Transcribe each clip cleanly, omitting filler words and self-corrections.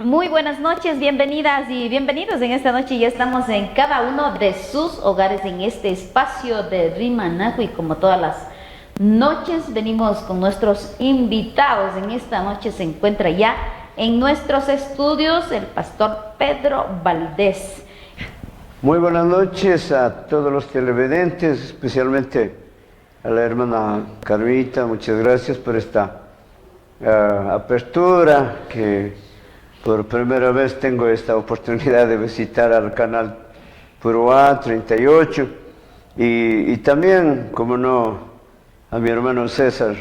Muy buenas noches, bienvenidas y bienvenidos. En esta noche ya estamos en cada uno de sus hogares en este espacio de Rimanaco y como todas las noches venimos con nuestros invitados. En esta noche se encuentra ya en nuestros estudios el pastor Pedro Valdés. Muy buenas noches a todos los televidentes, especialmente a la hermana Carmita. Muchas gracias por esta apertura que por primera vez tengo esta oportunidad de visitar al canal Puruá 38 y también, como no, a mi hermano César,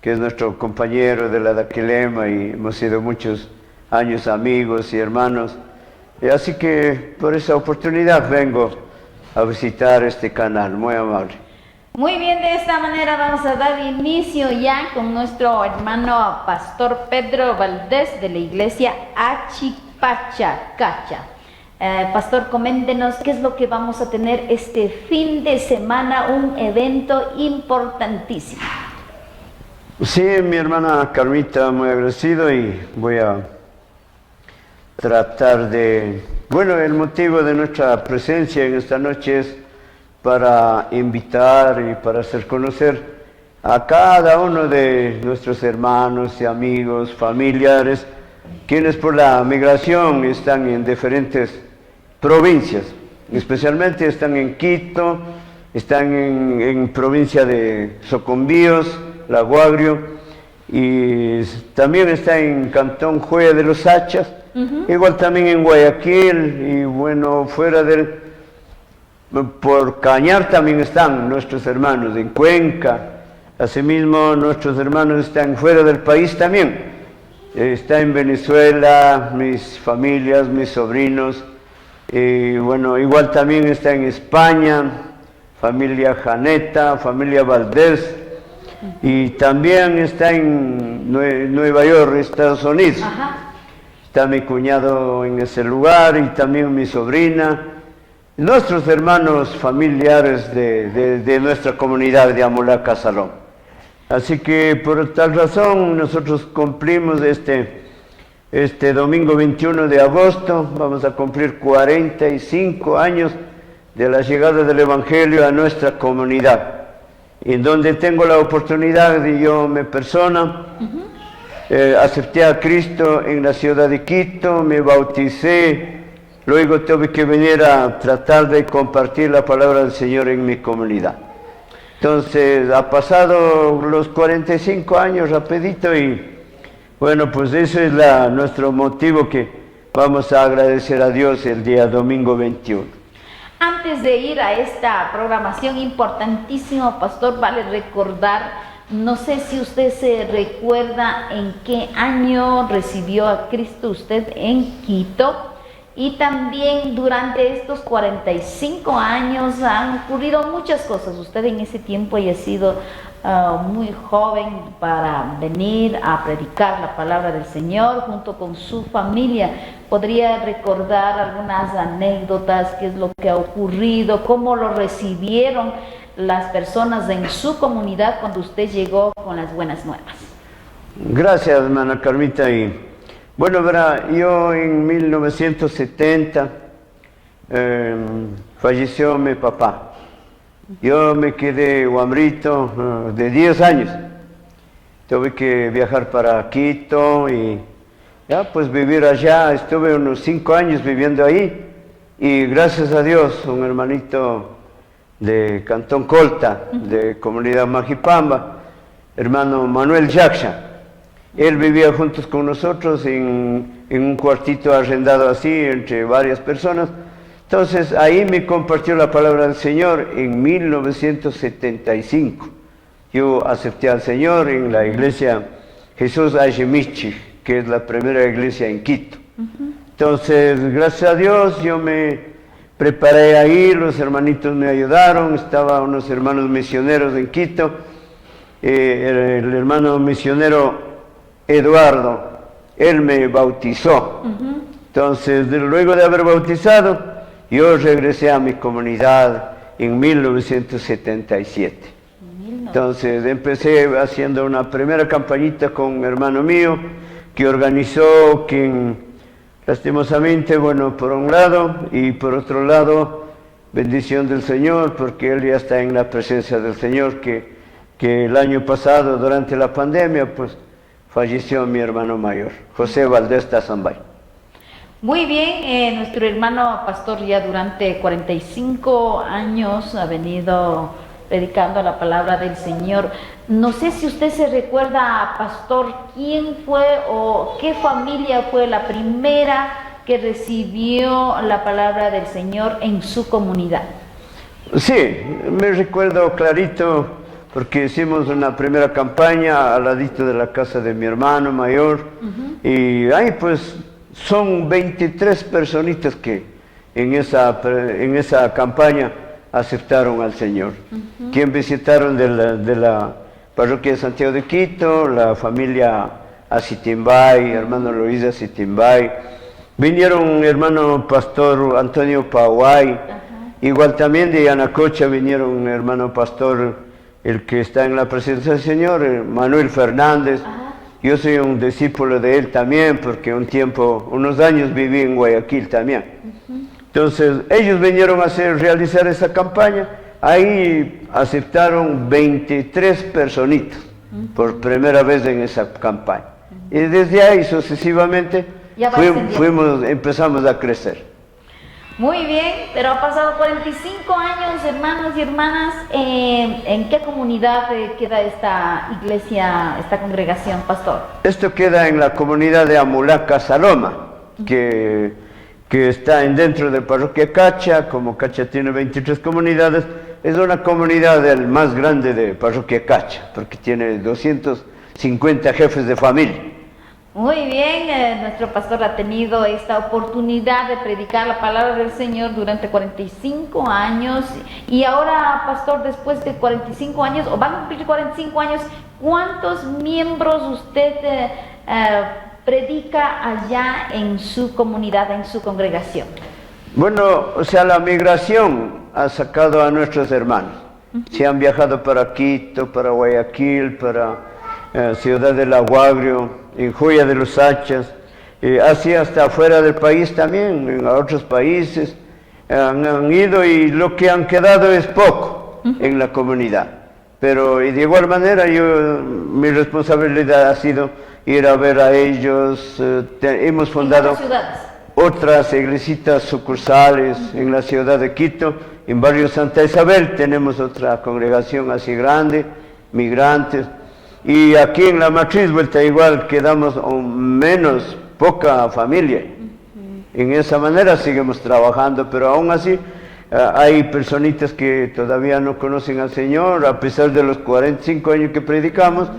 que es nuestro compañero de la Daquilema y hemos sido muchos años amigos y hermanos. Y así que por esa oportunidad vengo a visitar este canal, muy amable. Muy bien, de esta manera vamos a dar inicio ya con nuestro hermano pastor Pedro Valdés de la iglesia Achipacha Cacha. Pastor, coméntenos qué es lo que vamos a tener este fin de semana, un evento importantísimo. Sí, mi hermana Carmita, muy agradecido y voy a tratar de... Bueno, el motivo de nuestra presencia en esta noche es para invitar y para hacer conocer a cada uno de nuestros hermanos y amigos, familiares, quienes por la migración están en diferentes provincias, especialmente están en Quito, están en provincia de Socumbíos, Lago Agrio, y también está en Cantón Joya de los Hachas, igual también en Guayaquil, y bueno, fuera del... Por Cañar también están nuestros hermanos, en Cuenca, asimismo nuestros hermanos están fuera del país también. Está en Venezuela, mis familias, mis sobrinos, y bueno, igual también está en España, familia Janeta, familia Valdés, y también está en Nueva York, Estados Unidos. Está mi cuñado en ese lugar y también mi sobrina, nuestros hermanos familiares de nuestra comunidad de Amolaca Salón. Así que por tal razón nosotros cumplimos este domingo 21 de agosto, vamos a cumplir 45 años de la llegada del Evangelio a nuestra comunidad, en donde tengo la oportunidad de yo, mi persona, acepté a Cristo en la ciudad de Quito, me bauticé, luego tuve que venir a tratar de compartir la palabra del Señor en mi comunidad. Entonces, ha pasado los 45 años rapidito y bueno, pues ese es nuestro motivo que vamos a agradecer a Dios el día domingo 21. Antes de ir a esta programación importantísima, pastor, vale recordar, no sé si usted se recuerda en qué año recibió a Cristo usted en Quito. Y también durante estos 45 años han ocurrido muchas cosas. Usted en ese tiempo haya sido muy joven para venir a predicar la palabra del Señor junto con su familia. ¿Podría recordar algunas anécdotas? ¿Qué es lo que ha ocurrido? ¿Cómo lo recibieron las personas en su comunidad cuando usted llegó con las buenas nuevas? Gracias, hermana Carmita. Y bueno, verá, yo en 1970 falleció mi papá. Yo me quedé guambrito de 10 años. Tuve que viajar para Quito y ya pues vivir allá. Estuve unos 5 años viviendo ahí y gracias a Dios, un hermanito de Cantón Colta, de comunidad Majipamba, hermano Manuel Yaksha. Él vivía juntos con nosotros en un cuartito arrendado así, entre varias personas. Entonces ahí me compartió la palabra del Señor en 1975. Yo acepté al Señor en la iglesia Jesús Ayemichi, que es la primera iglesia en Quito. Entonces, gracias a Dios, yo me preparé ahí, los hermanitos me ayudaron, estaban unos hermanos misioneros en Quito, el hermano misionero Eduardo, él me bautizó. Entonces, luego de haber bautizado, yo regresé a mi comunidad en 1977. Entonces, empecé haciendo una primera campañita con un hermano mío, que organizó, quien lastimosamente, bueno, por un lado y por otro lado, bendición del Señor, porque él ya está en la presencia del Señor, que el año pasado, durante la pandemia, pues falleció mi hermano mayor, José Valdés Tazambay. Muy bien, nuestro hermano pastor ya durante 45 años ha venido predicando la palabra del Señor. No sé si usted se recuerda, pastor, quién fue o qué familia fue la primera que recibió la palabra del Señor en su comunidad. Sí, me recuerdo clarito porque hicimos una primera campaña al ladito de la casa de mi hermano mayor y ahí pues son 23 personitas que en esa campaña aceptaron al Señor. Quien visitaron de la parroquia de Santiago de Quito, la familia Asitimbay, hermano Luis Asitimbay, vinieron hermano pastor Antonio Paguay, igual también de Yanacocha vinieron hermano pastor, el que está en la presencia del Señor, Manuel Fernández. Yo soy un discípulo de él también, porque un tiempo, unos años viví en Guayaquil también. Entonces, ellos vinieron a realizar esa campaña. Ahí aceptaron 23 personitas por primera vez en esa campaña. Y desde ahí sucesivamente empezamos a crecer. Muy bien, pero ha pasado 45 años, hermanos y hermanas. ¿En qué comunidad queda esta iglesia, esta congregación, pastor? Esto queda en la comunidad de Amulaca Saloma, que está dentro de Parroquia Cacha. Como Cacha tiene 23 comunidades, es una comunidad del más grande de Parroquia Cacha, porque tiene 250 jefes de familia. Muy bien, nuestro pastor ha tenido esta oportunidad de predicar la palabra del Señor durante 45 años. Y ahora, pastor, después de 45 años, o van a cumplir 45 años, ¿cuántos miembros usted predica allá en su comunidad, en su congregación? Bueno, o sea, la migración ha sacado a nuestros hermanos. Se han viajado para Quito, para Guayaquil, para Ciudad del Aguagrio, en Joya de los Hachas, así hasta afuera del país también, en otros países han ido, y lo que han quedado es poco en la comunidad. Pero y de igual manera mi responsabilidad ha sido ir a ver a ellos. Hemos fundado otras iglesitas sucursales en la ciudad de Quito, en barrio Santa Isabel tenemos otra congregación así grande, migrantes. Y aquí en la matriz vuelta igual quedamos menos, poca familia. En esa manera seguimos trabajando, pero aún así hay personitas que todavía no conocen al Señor, a pesar de los 45 años que predicamos,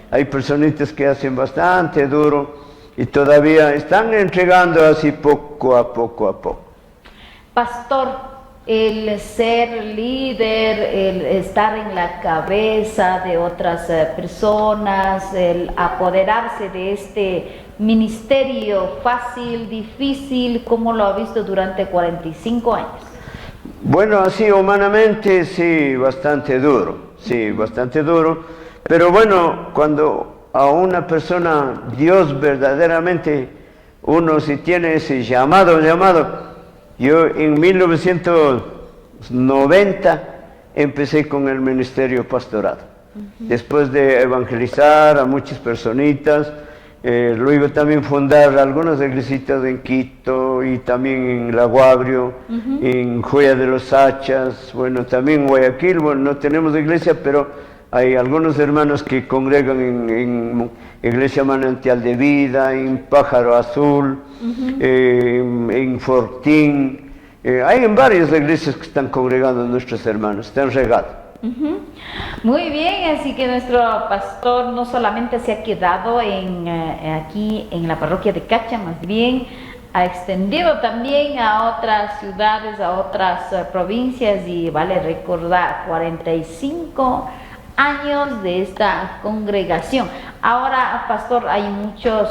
hay personitas que hacen bastante duro y todavía están entregando así poco a poco a poco. Pastor, el ser líder, el estar en la cabeza de otras personas, el apoderarse de este ministerio, fácil, difícil, ¿cómo lo ha visto durante 45 años? Bueno, así humanamente sí, bastante duro, sí, bastante duro, pero bueno, cuando a una persona, Dios verdaderamente, uno si tiene ese llamado, yo en 1990 empecé con el ministerio pastorado. Después de evangelizar a muchas personitas, luego también fundar algunas iglesitas en Quito y también en Laguabrio, en Joya de los Hachas, bueno, también en Guayaquil. Bueno, no tenemos iglesia, pero hay algunos hermanos que congregan en Iglesia Manantial de Vida, en Pájaro Azul, en Fortín. Hay en varias iglesias que están congregando nuestros hermanos, están regados. Muy bien, así que nuestro pastor no solamente se ha quedado aquí en la parroquia de Cacha, más bien ha extendido también a otras ciudades, a otras provincias, y vale recordar 45 años de esta congregación. Ahora, pastor, hay muchos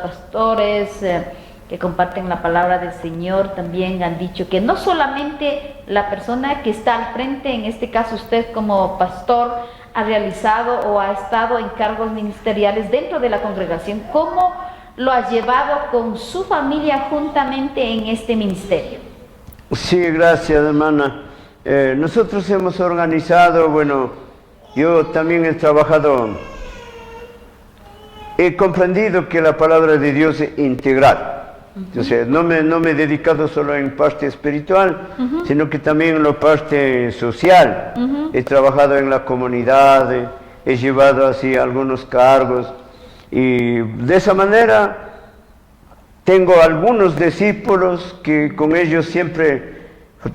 pastores que comparten la palabra del Señor. También han dicho que no solamente la persona que está al frente, en este caso usted como pastor, ha realizado o ha estado en cargos ministeriales dentro de la congregación. ¿Cómo lo ha llevado con su familia juntamente en este ministerio. Sí, gracias, hermana. Nosotros hemos organizado, bueno, yo también he trabajado, he comprendido que la palabra de Dios es integral. Entonces, no me he dedicado solo en parte espiritual, sino que también en la parte social. He trabajado en la comunidad, he llevado así algunos cargos y de esa manera tengo algunos discípulos que con ellos siempre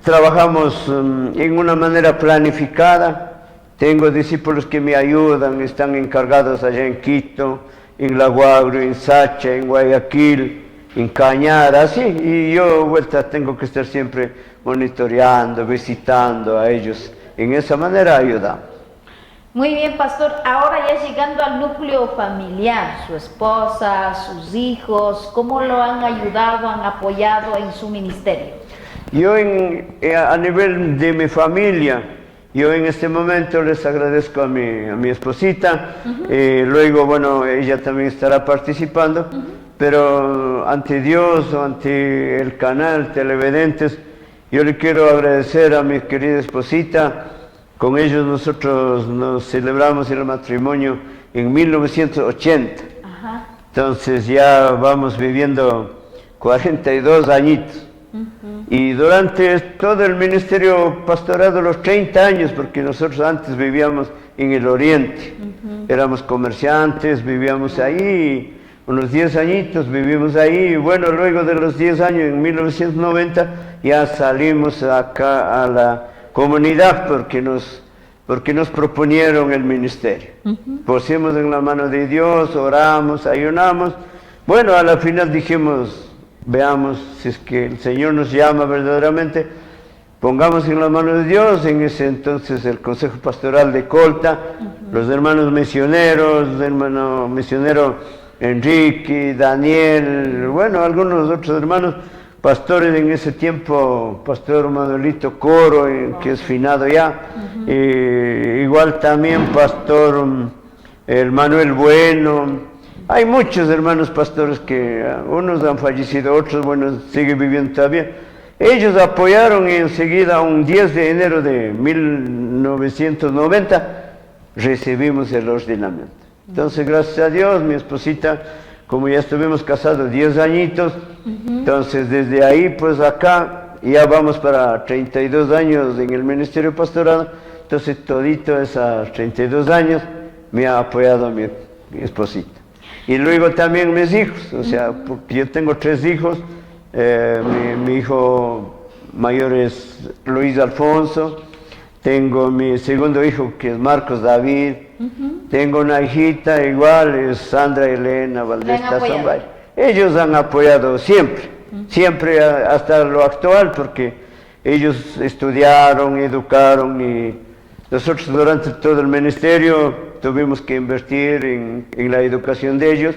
trabajamos en una manera planificada. Tengo discípulos que me ayudan, están encargados allá en Quito, en La Guagro, en Sacha, en Guayaquil, en Cañar, así, y yo vuelta tengo que estar siempre monitoreando, visitando a ellos. En esa manera ayudamos. Muy bien, pastor. Ahora ya llegando al núcleo familiar, su esposa, sus hijos, ¿cómo lo han ayudado, han apoyado en su ministerio? Yo a nivel de mi familia, yo en este momento les agradezco a mi esposita, luego, bueno, ella también estará participando, pero ante Dios o ante el canal Televidentes, yo le quiero agradecer a mi querida esposita. Con ellos nosotros nos celebramos el matrimonio en 1980. Entonces ya vamos viviendo 42 añitos. Y durante todo el ministerio pastorado, los 30 años, porque nosotros antes vivíamos en el oriente, éramos comerciantes, vivíamos ahí, unos 10 añitos vivimos ahí, y bueno, luego de los 10 años, en 1990, ya salimos acá a la comunidad porque nos proponieron el ministerio. Pusimos en la mano de Dios, oramos, ayunamos. Bueno, a la final dijimos, veamos si es que el Señor nos llama verdaderamente, pongamos en la mano de Dios. En ese entonces el Consejo Pastoral de Colta, los hermanos misioneros, el hermano misionero Enrique, Daniel, bueno, algunos otros hermanos pastores en ese tiempo, pastor Manuelito Coro, que es finado ya, igual también pastor el Manuel Bueno. Hay muchos hermanos pastores que unos han fallecido, otros, bueno, siguen viviendo todavía. Ellos apoyaron y enseguida, un 10 de enero de 1990, recibimos el ordenamiento. Entonces, gracias a Dios, mi esposita, como ya estuvimos casados 10 añitos, entonces desde ahí pues acá ya vamos para 32 años en el ministerio pastorado. Entonces todito esos 32 años me ha apoyado mi esposita. Y luego también mis hijos, o sea, porque yo tengo 3 hijos, mi hijo mayor es Luis Alfonso, tengo mi segundo hijo que es Marcos David, tengo una hijita igual, es Sandra Elena Valdés Tazambay. Ellos han apoyado siempre, siempre hasta lo actual, porque ellos estudiaron, educaron, y nosotros durante todo el ministerio tuvimos que invertir en la educación de ellos.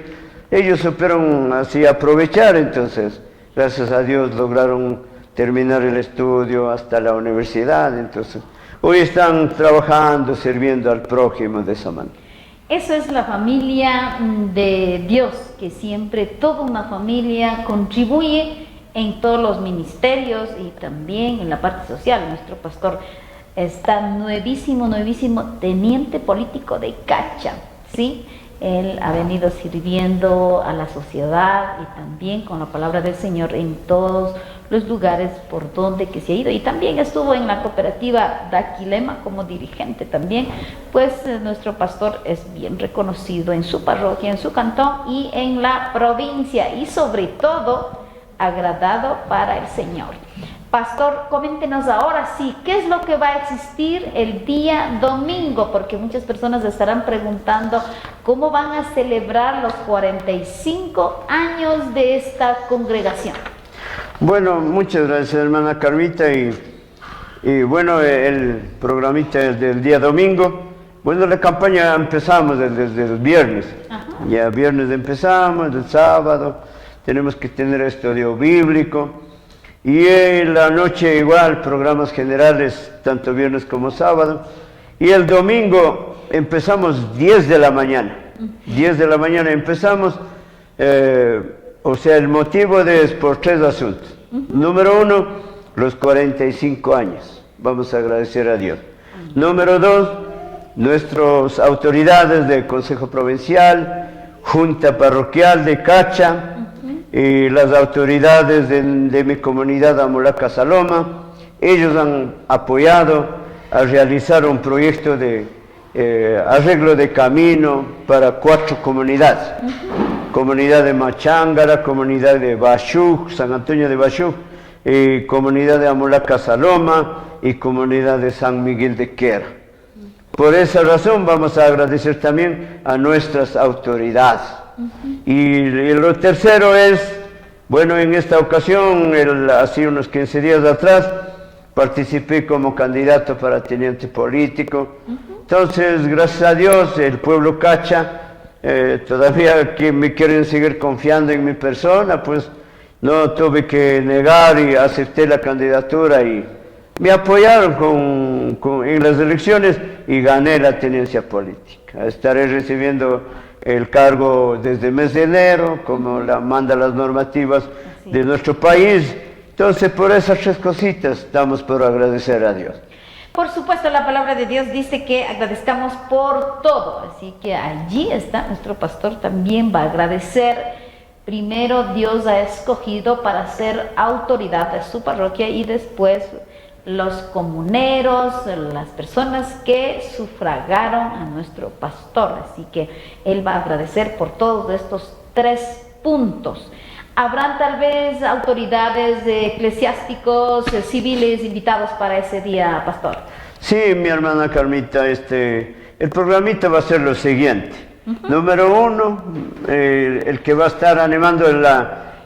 Ellos supieron así aprovechar, entonces, gracias a Dios lograron terminar el estudio hasta la universidad. Entonces, hoy están trabajando, sirviendo al prójimo de esa manera. Eso es la familia de Dios, que siempre toda una familia contribuye en todos los ministerios y también en la parte social. Nuestro pastor está nuevísimo, nuevísimo teniente político de Cacha, ¿sí? Él ha venido sirviendo a la sociedad y también con la palabra del Señor en todos los lugares por donde que se ha ido. Y también estuvo en la cooperativa Daquilema como dirigente también. Pues nuestro pastor es bien reconocido en su parroquia, en su cantón y en la provincia, y sobre todo agradado para el Señor. Pastor, coméntenos ahora sí, ¿qué es lo que va a existir el día domingo? Porque muchas personas estarán preguntando cómo van a celebrar los 45 años de esta congregación. Bueno, muchas gracias, hermana Carmita. Y bueno, el programita del día domingo. Bueno, la campaña empezamos desde el viernes. Ajá. Ya viernes empezamos, el sábado tenemos que tener estudio bíblico. Y en la noche igual, programas generales, tanto viernes como sábado. Y el domingo empezamos 10 de la mañana. 10 de la mañana empezamos. O sea, el motivo es por tres asuntos. Número uno, los 45 años. Vamos a agradecer a Dios. Número dos, nuestras autoridades del Consejo Provincial, Junta Parroquial de Cacha y las autoridades de mi comunidad Amolaca Saloma, ellos han apoyado a realizar un proyecto de arreglo de camino para 4 comunidades. Comunidad de Machángara, comunidad de Bashuj, San Antonio de Bashuj, y comunidad de Amolaca Saloma y comunidad de San Miguel de Quera. Por esa razón vamos a agradecer también a nuestras autoridades. Y lo tercero es, bueno, en esta ocasión, hace unos 15 días atrás, participé como candidato para teniente político. Entonces, gracias a Dios, el pueblo Cacha, todavía que me quieren seguir confiando en mi persona, pues no tuve que negar y acepté la candidatura y me apoyaron en las elecciones y gané la tenencia política. Estaré recibiendo el cargo desde el mes de enero, como la manda las normativas de nuestro país. Entonces, por esas tres cositas estamos por agradecer a Dios. Por supuesto, la palabra de Dios dice que agradezcamos por todo. Así que allí está nuestro pastor, también va a agradecer. Primero Dios ha escogido para ser autoridad de su parroquia y después los comuneros, las personas que sufragaron a nuestro pastor. Así que él va a agradecer por todos estos tres puntos. ¿Habrán tal vez autoridades eclesiásticos, civiles invitados para ese día, pastor? Sí, mi hermana Carmita, el programita va a ser lo siguiente. Número uno, el que va a estar animando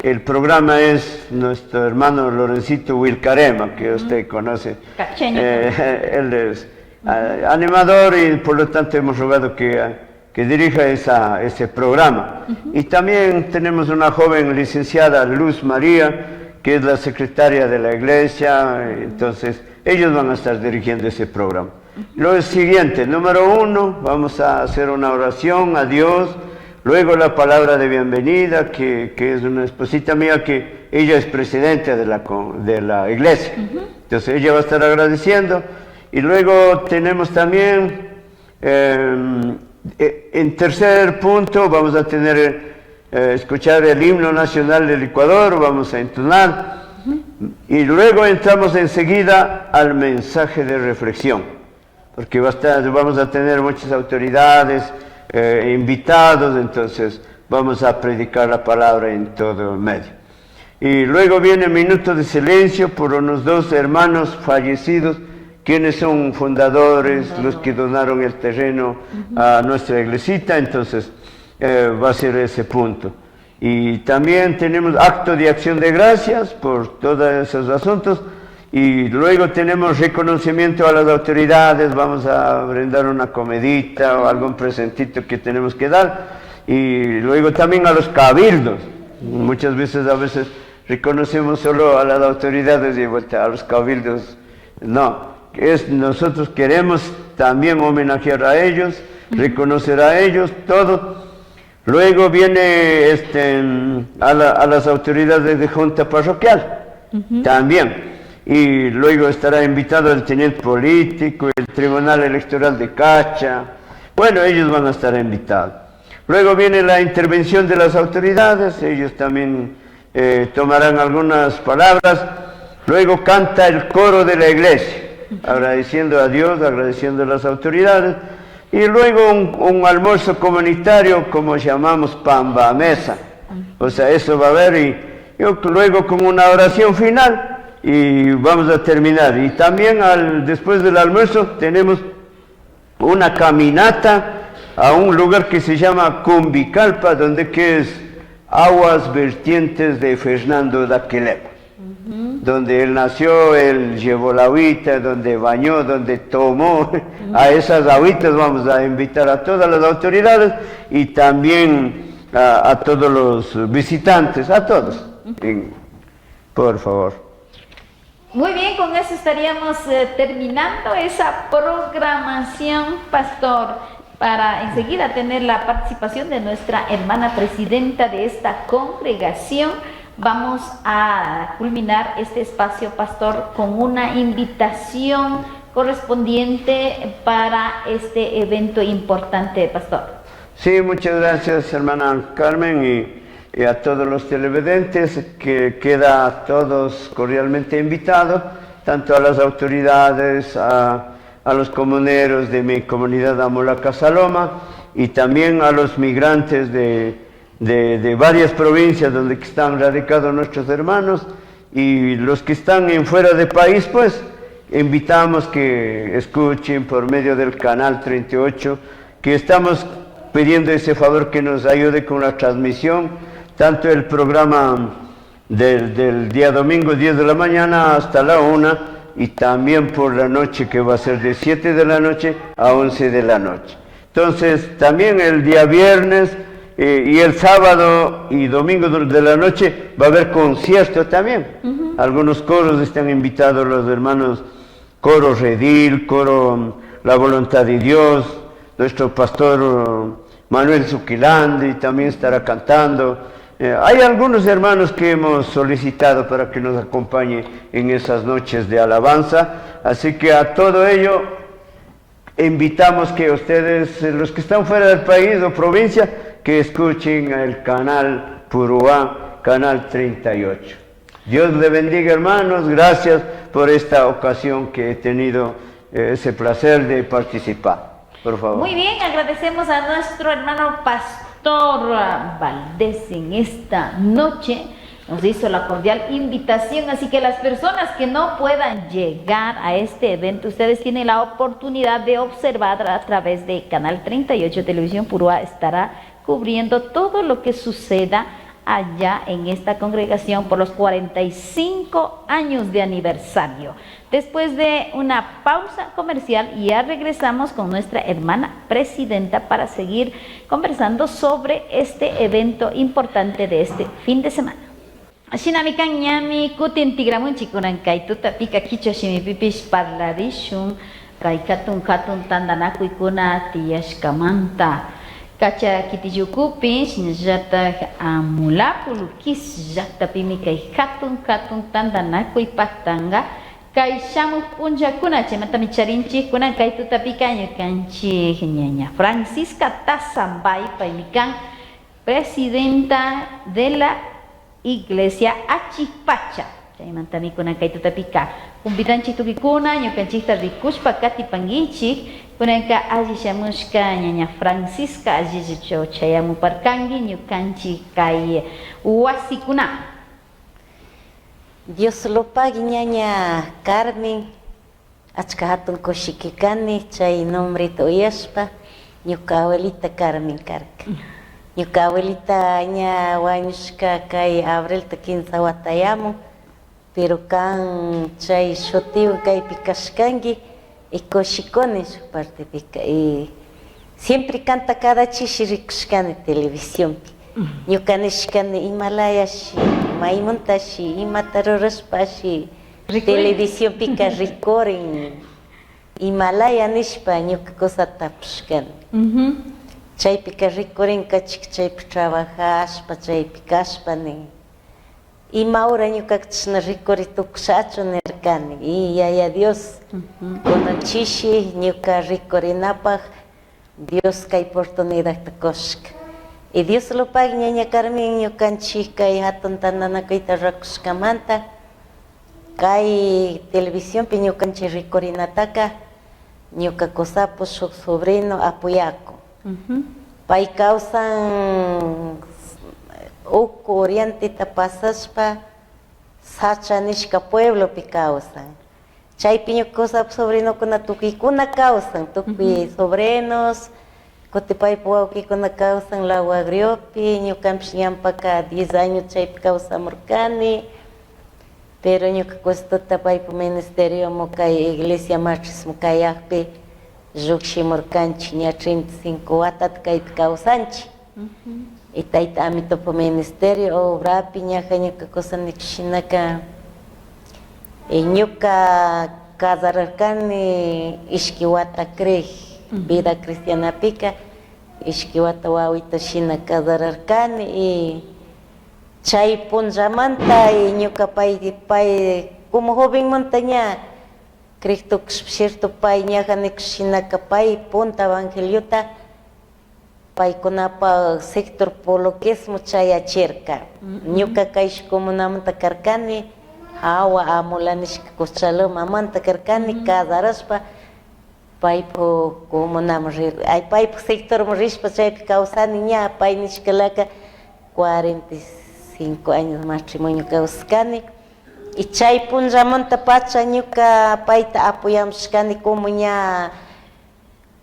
el programa es nuestro hermano Lorencito Wilcarema, que usted conoce. Cacheño. Él es animador y por lo tanto hemos rogado que dirija ese programa. Y también tenemos una joven licenciada, Luz María, que es la secretaria de la iglesia, entonces ellos van a estar dirigiendo ese programa. Lo siguiente, número uno, vamos a hacer una oración a Dios, luego la palabra de bienvenida, que es una esposita mía, que ella es presidenta de la iglesia. Entonces ella va a estar agradeciendo. Y luego tenemos también, en tercer punto, vamos a tener, escuchar el himno nacional del Ecuador, vamos a entonar. Y luego entramos enseguida al mensaje de reflexión, porque vamos a tener muchas autoridades, invitados, entonces vamos a predicar la palabra en todo el medio. Y luego viene minuto de silencio por unos 2 hermanos fallecidos, quienes son fundadores, los que donaron el terreno a nuestra iglesita, entonces va a ser ese punto. Y también tenemos acto de acción de gracias por todos esos asuntos. Y luego tenemos reconocimiento a las autoridades, vamos a brindar una comidita o algún presentito que tenemos que dar. Y luego también a los cabildos. Muchas veces, a veces reconocemos solo a las autoridades y vuelta a los cabildos. No, nosotros queremos también homenajear a ellos, reconocer a ellos, todo. Luego viene a las autoridades de Junta Parroquial, también. Y luego estará invitado el teniente político, el Tribunal Electoral de Cacha. Bueno, ellos van a estar invitados. Luego viene la intervención de las autoridades, ellos también tomarán algunas palabras. Luego canta el coro de la iglesia, agradeciendo a Dios, agradeciendo a las autoridades. Y luego un almuerzo comunitario, como llamamos Pamba Mesa. Eso va a haber, y yo luego con una oración final, y vamos a terminar. Y también después del almuerzo tenemos una caminata a un lugar que se llama Cumbicalpa, donde que es aguas vertientes de Fernando Daquilema, donde él nació, él llevó la agüita, donde bañó, donde tomó. A esas agüitas vamos a invitar a todas las autoridades y también a todos los visitantes, a todos. Por favor. Muy bien, con eso estaríamos terminando esa programación, pastor. Para enseguida tener la participación de nuestra hermana presidenta de esta congregación, vamos a culminar este espacio, pastor, con una invitación correspondiente para este evento importante, pastor. Sí, muchas gracias, hermana Carmen, y a todos los televidentes, que queda a todos cordialmente invitados, tanto a las autoridades, a los comuneros de mi comunidad Amolaca Saloma y también a los migrantes de varias provincias donde están radicados nuestros hermanos y los que están en fuera de país, pues invitamos que escuchen por medio del canal 38, que estamos pidiendo ese favor que nos ayude con la transmisión, tanto el programa del día domingo 10 de la mañana hasta la 1, y también por la noche, que va a ser de 7 de la noche a 11 de la noche. Entonces, también el día viernes y el sábado y domingo de la noche va a haber concierto también. Algunos coros están invitados, los hermanos Coro Redil, Coro La Voluntad de Dios, nuestro pastor Manuel Zuquilandi también estará cantando. Hay algunos hermanos que hemos solicitado para que nos acompañen en esas noches de alabanza, así que a todo ello invitamos que ustedes, los que están fuera del país o provincia, que escuchen el canal Puruhá, canal 38. Dios le bendiga, hermanos, gracias por esta ocasión que he tenido ese placer de participar. Por favor. Muy bien, agradecemos a nuestro hermano pastor Valdés en esta noche. Nos hizo la cordial invitación, así que las personas que no puedan llegar a este evento, ustedes tienen la oportunidad de observar a través de Canal 38 Televisión Puruhá estará cubriendo todo lo que suceda allá en esta congregación por los 45 años de aniversario. Después de una pausa comercial, ya regresamos con nuestra hermana presidenta para seguir conversando sobre este evento importante de este fin de semana. Shinami kan ñami kutin tigramunchik kunan kay tutapika kichwa shimipipish parlarishun kay hatun hatun tantanakuykuna tiyashkamanta. Cacha kitiyukupi shinallatak Amulapu Luquis llaqtapimi kay hatun hatun tantanakuy paqtanqa kay shamuq p'unllakuna chaymantami charinchik kunan kay tutapika ñukanchik ñaña Francisca Tazambay paymi kan presidenta de la Iglesia Achikpacha. Chaymantami kunan kay tutapika convidanchik tukikuna ñukanchikta rikushpa katipankichik kunanka alli shamushka ñaña Francisca allichu chayamuparkanki ñukanchik kay wasikuna. Dios lo pague, ñaña Carmen, achka hatun kushikikani chay nombreta uyashpa ñuka abuelita Carmen karka. Ñuka abuelita ña wañushka kay abrilta 15 watayamun, pero kan chay shutiwan kaypi kashkanki y kushikuni shuk partepika y siempre canta cada chishi rikushkani televisionpi. Ñuka nishkani imalayashi maymuntashi imata rurashpashi televisionpika rikurin imalaya nishpa ñuka cosata tapushkani. Chaypika rikurin kachik chaypi trabajashpa chaypi kashpa nin. Ima hora ñuka chashna rikuri tukushachu nirkani. Y yaya Dios kunan chishi ñuka rikurinapaj Dios kay oportunidadta kushka. Y Dios lo pague, ñaña Carmen, ñukanchik kay hatun tantanakuyta rurakushkamanta kay televisionpi ñukanchik rikurinataka ñuka kusapu shuk sobrino apoyakun. Pay kawsan uku orienteta pasashpa Sacha nishka pueblopi kawsan. Chaypi ñuka kusapu sobrinokuna tukuykuna kawsan, tukuy sobrinos, kuti paypa wawkikuna kawsan Lago Agriopi, ñukanpish ñampaka 10 años chaypi kawsamurkani, pero ñuka kusituta paypa ministeriomu kay iglesia matrismu kayakpi llukshimurkanchik ña 35 watata kaypi kawsanchik. Y tayta amitopa ministerio obrapi ñaja ñuka kusa nikushinaka ñuka casararkani ishki wata creej. Vida cristianapika ishki wata wawita shina casararkani y chay punllamanta y ñuka pay pay como jovenmanta ña Cristo cierto pay ñaja shinaka pay punta evangeliota paykunapa sector poloquismo chayachirka. Ñuka kaysh comunamanta karkani, hawa amula nishka Cochalomamanta karkani, casarashpa paypuk comunaman rir, ay paypuk sectorman rishpa chaypi kawsani ña pay nishkalaka 45 años matrimonio kawsakani. Y chay punllamanta pacha ñuka payta apoyamushkani como ña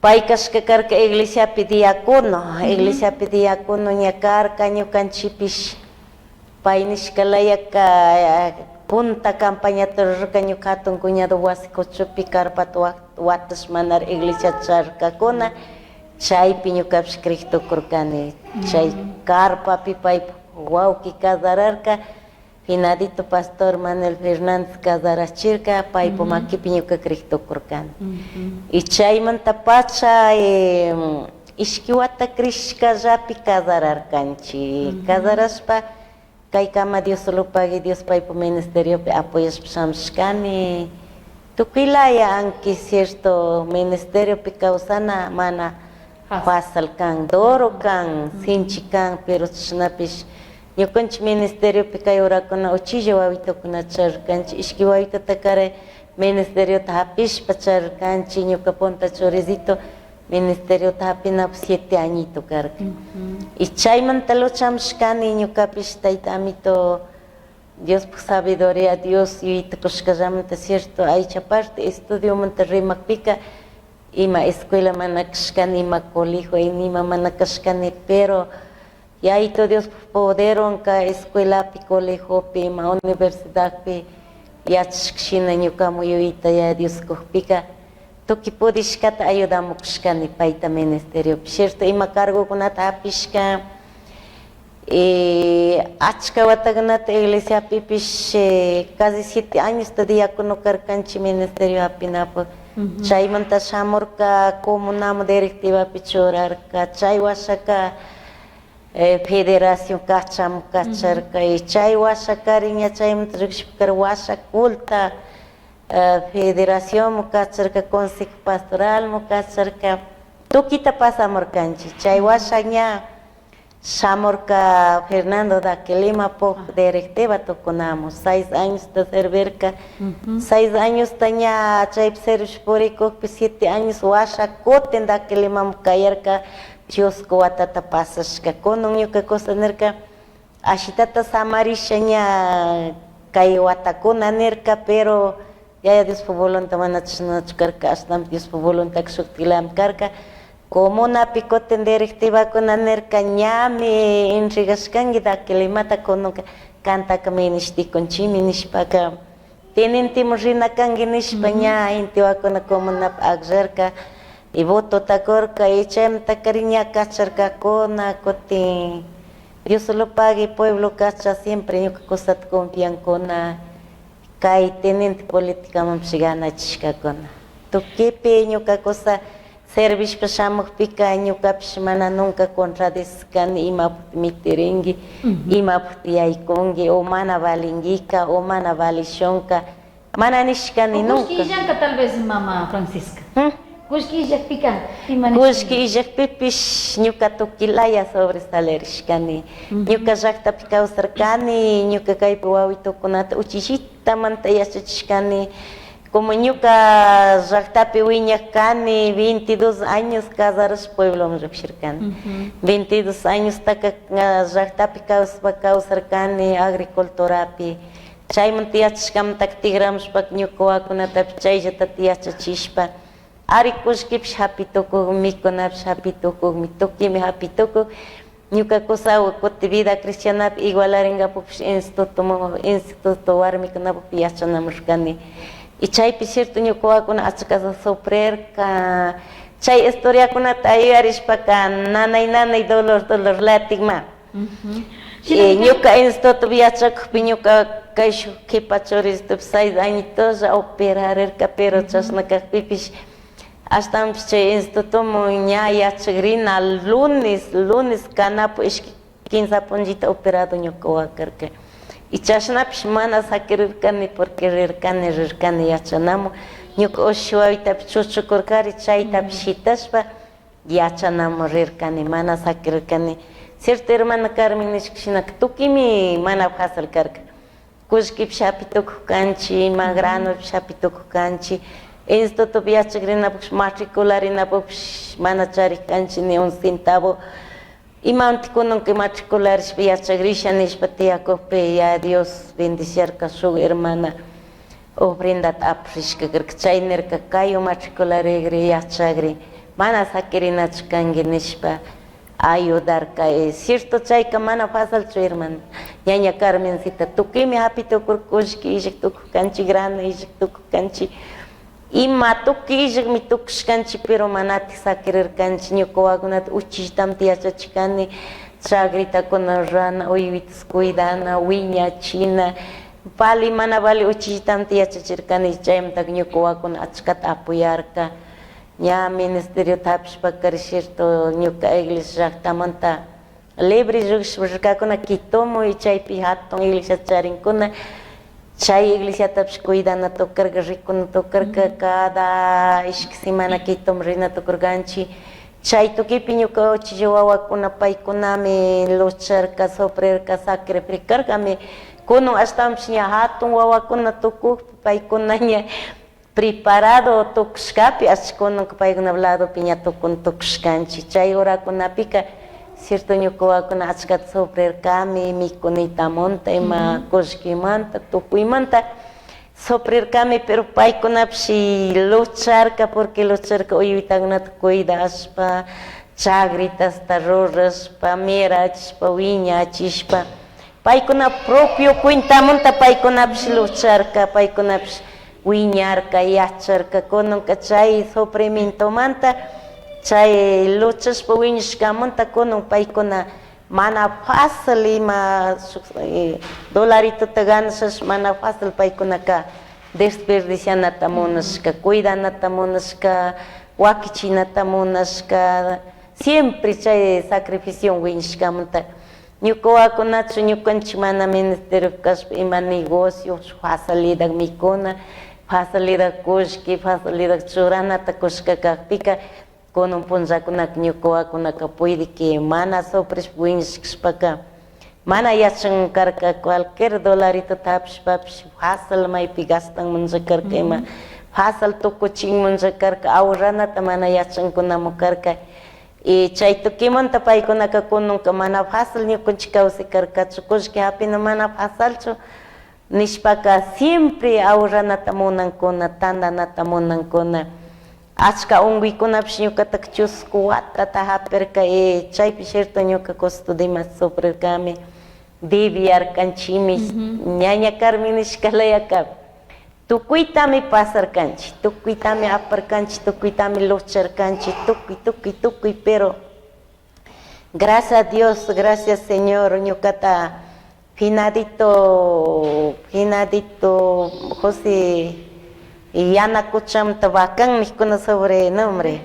pay kashka karka iglesiapi diacono, iglesiapi diacono ña karka ñukanchikpish pay nishkalayaka punta campañata rurarka ñuka hatun cuñado wasi kuchupi carpata watash manara iglesia charkakuna chaypi ñukapish creek tukurkani chay carpapi paypak wawki casararka finadito pastor Manuel Fernández casarachirka paypak makipi ñuka creek tukurkani. Y chaymanta pacha ishki wata crishkallapi casararkanchik casarashpa kaykama Dios solo pague Dios paypak ministeriopi apoyashpa shamushkani tukuylaya aunque cierto ministeriopi kawsana mana fácil kan duro kan sinchi kan pero chashnapish ñukanchik ministeriopi kay horakuna uchilla wawitukuna charirkanchik ishki wawitata karay ministeriota hapishpa charirkanchik ñuka punta churicito ministeriota hapinapak siete añito karka. Y chaymanta luchamushkani ñukapish tayta amito Diospuk sabiduría Dios yuyayta kushkallamanta cierto aycha parte estudiomanta rimakpika ima escuela mana kashkani ima colegio nima mana kashkani pero Yayito Diospuk poderwanka escuelapi colegiopi ima universidadpi yachashka shina ñukamun yuyayta Yaya Dios kukpika tukuy pudishkata ayudamukushkani payta ministeriopi cierto ima cargokunata hapishka y achka watakunata iglesiapipish casi siete añosta diácono karkanchik ministerio hapinapak chaymanta shamurka comunaman directivapi churarka chay washaka federación kachamun kacharka y chay washakarin ña chaymanta rikushpaka washa culta federacionman kacharka consejo pastoralman kacharka tukuyta pasamurkanchik chay washa ña shamurka Fernando Daquelimapuk directiva tukunamun seis añosta servirka 6 añosta ña chaypi servish purikukpi 7 años washa kutin Daquelimaman kayarka chusku watata pasashka kunan ñuka kusa nirka ashitata samarisha ña kay watakuna nirka pero Yaya Diospuk voluntad mana chashnachu karka ashtawanpish Diospuk voluntad shuktilami karka comunapi kutin directivakuna nirka ñami entregashkanki Daquilimata kunanka kantaka minishtikunchimi nishpaka tenenteman rina kanki nishpa ña intiwakuna comunapi akllarka y votota kurka y chaymantakarin ña kacharkakuna kutin Dios lo pague pueblo kacha siempre ñuka kusata confiankuna kay teniente politicamanpish ganachishkakuna tukuypi ñuka kusa servishpa shamukpika ñukapish mana nunca contradecishkani imapuk mitirinki imapuk tiyaykunki o mana valinguika o mana valishunka mana nishkani nunca. Kullki illanka tal vez mama Francisca. Kullki illakpika ima Kullki illakpipish ñuka tukilaya sobresalerishkani ñuka llaktapi kawsarkani ñuka kaypi wawitukunata uchillitamanta yachachishkani como ñuka llaktapi wiñak kani 22 años casarashpa puebloman llukshirkani 22 añostaka llaktapi kawsashpa kawsarkani agriculturapi chaymanta yachashkamantaka tigramushpaka ñuka wawakunatapish chayllatatik yachachishpa ari kullkipish hapi tukuk mikunapish hapi tukukmi tukuymi hapi tukuk ñuka kusawan kutin vida cristianapi igualaringapukpish institutoman instituto warmikunapak yachanamurkani y chaypi cierto ñuka wawakuna achkata sufrirka chay historiakunata yuyarishpaka nanay nanay dolor dolor latikma. Ñuka institutopi yachakukpi ñuka kayshuk kipa churishtupi 6 añitolla operarirka pero chashna kakpipish. Ashtawanpish chay institutoman ña yachagrina lunes, lunes kanapu ishki kinsa punllita operado ñuka wawa karka. Y chashnapish mana saquirirkani porque rirkani, rirkani yachanamun. Ñuka ushushi wawitapish chuchukurkari chaytapish shitashpa yachanamun rirkani, mana saquirirkani. Cierto hermana Carmen nishka shinaka tukuymi mana fácil karka. Kullkipish hapi tukuj kanchik, ima granopish hapi tukuj kanchik, institutopi yachakrinapukpish matricularinapukpish mana charik kanchik ni un centavo. Imawantik kunanka matricularishpa yachakrisha nishpa tiyakukpi ya Dios bendiciarka shuk hermana ofrendata apash karka, chay nirka kayu matricularigri yachakri mana sakirinachu kanki nishpa ayudarka. Cierto chayka mana facilchu hermana ñaña Carmencita, tukuymi hapi tukurka kullki illak tukuj kanchik, grano illak tukuj kanchik, ima tukuy illakmi tukushkanchik, pero manatik sakirirkanchik. Ñuka wawakunata uchilltamanta yachachikani chagritakuna rurana, uywitas cuidana, wiñachina, vali mana vali uchillitamanta yachachirkani. Chaymantaka ñuka wawakuna achkata apoyarka. Ña ministeriota hapishpaka, cierto, ñuka iglesia llaktamanta libre llukshishpa rirkakuna Quitoman y chaypi hatun iglesia charinkuna, chay iglesiatapish cuidana tukarka, rikuna tukarka, cada ishki semana Quitoman rina tukurkanchik. Chay tukuypi ñuka uchilla wawakuna paykunami lucharka, sufrirka, sacrificarkami. Kunan ashtawanpish ña hatun wawakuna tukukpi paykuna ña preparado tukushkapi ashta kunanka paykuna ladopi ña tukun tukushkanchik. Chay horakunapika cierto ñuka wawakuna achkata sufrirkami mikunitamanta, ima kullkimanta, tukuymanta sufrirkami, pero paykunapish lucharka, porque lucharka uywitakunata cuidashpa, chagritasta rurashpa, mirachishpa, wiñachishpa, paykuna propio cuentamanta paykunapish lucharka, paykunapish wiñarka, yacharka. Kunanka chay sufrimientomanta, chay luchashpa wiñashkamanta kunan paykuna mana fácil ima shuk dolaritota ganashash mana fácil paykunaka desperdicianata munashka, cuidanata munashka, wakichinata munashka, siempre chay sacrificio wiñashkamanta. Ñuka wawakunachu ñukanchik mana ministerio kashpa ima negocio facilidad mikuna, facilidad kullki, facilidad churanata kushka kakpika, kunan punllakunaka ñuka wawakunaka puede mana sufrishpa wiñashkashpaka mana yachan karka cualquier dolaritota hapishpapish fácil maypi gastanmanlla karka, ima fácil tukuchinmanlla karka, ahorranata mana yachankunamun karka. Y chay tukimanta paykunaka kunanka mana fácil ñukanchik kawsay karkachu, kullki hapina mana facilchu nishpaka siempre ahorranata munankuna, tandanata munankuna. Achka unkuykunapish ñukataka chusku watata hapirka y chaypi cierto ñuka costo dimas sufrirkami, debiarkanchimi, ñaña Carmen nishkalayaka tukuytami pasarkanchik, tukuytami aparkanchik, tukuytami lucharkanchik, tukuy, tukuy, tukuy, pero gracias a Dios, gracias Señor, ñukata finadito, finadito José Yanacuchamanta Bacán nijkuna sobrenombre.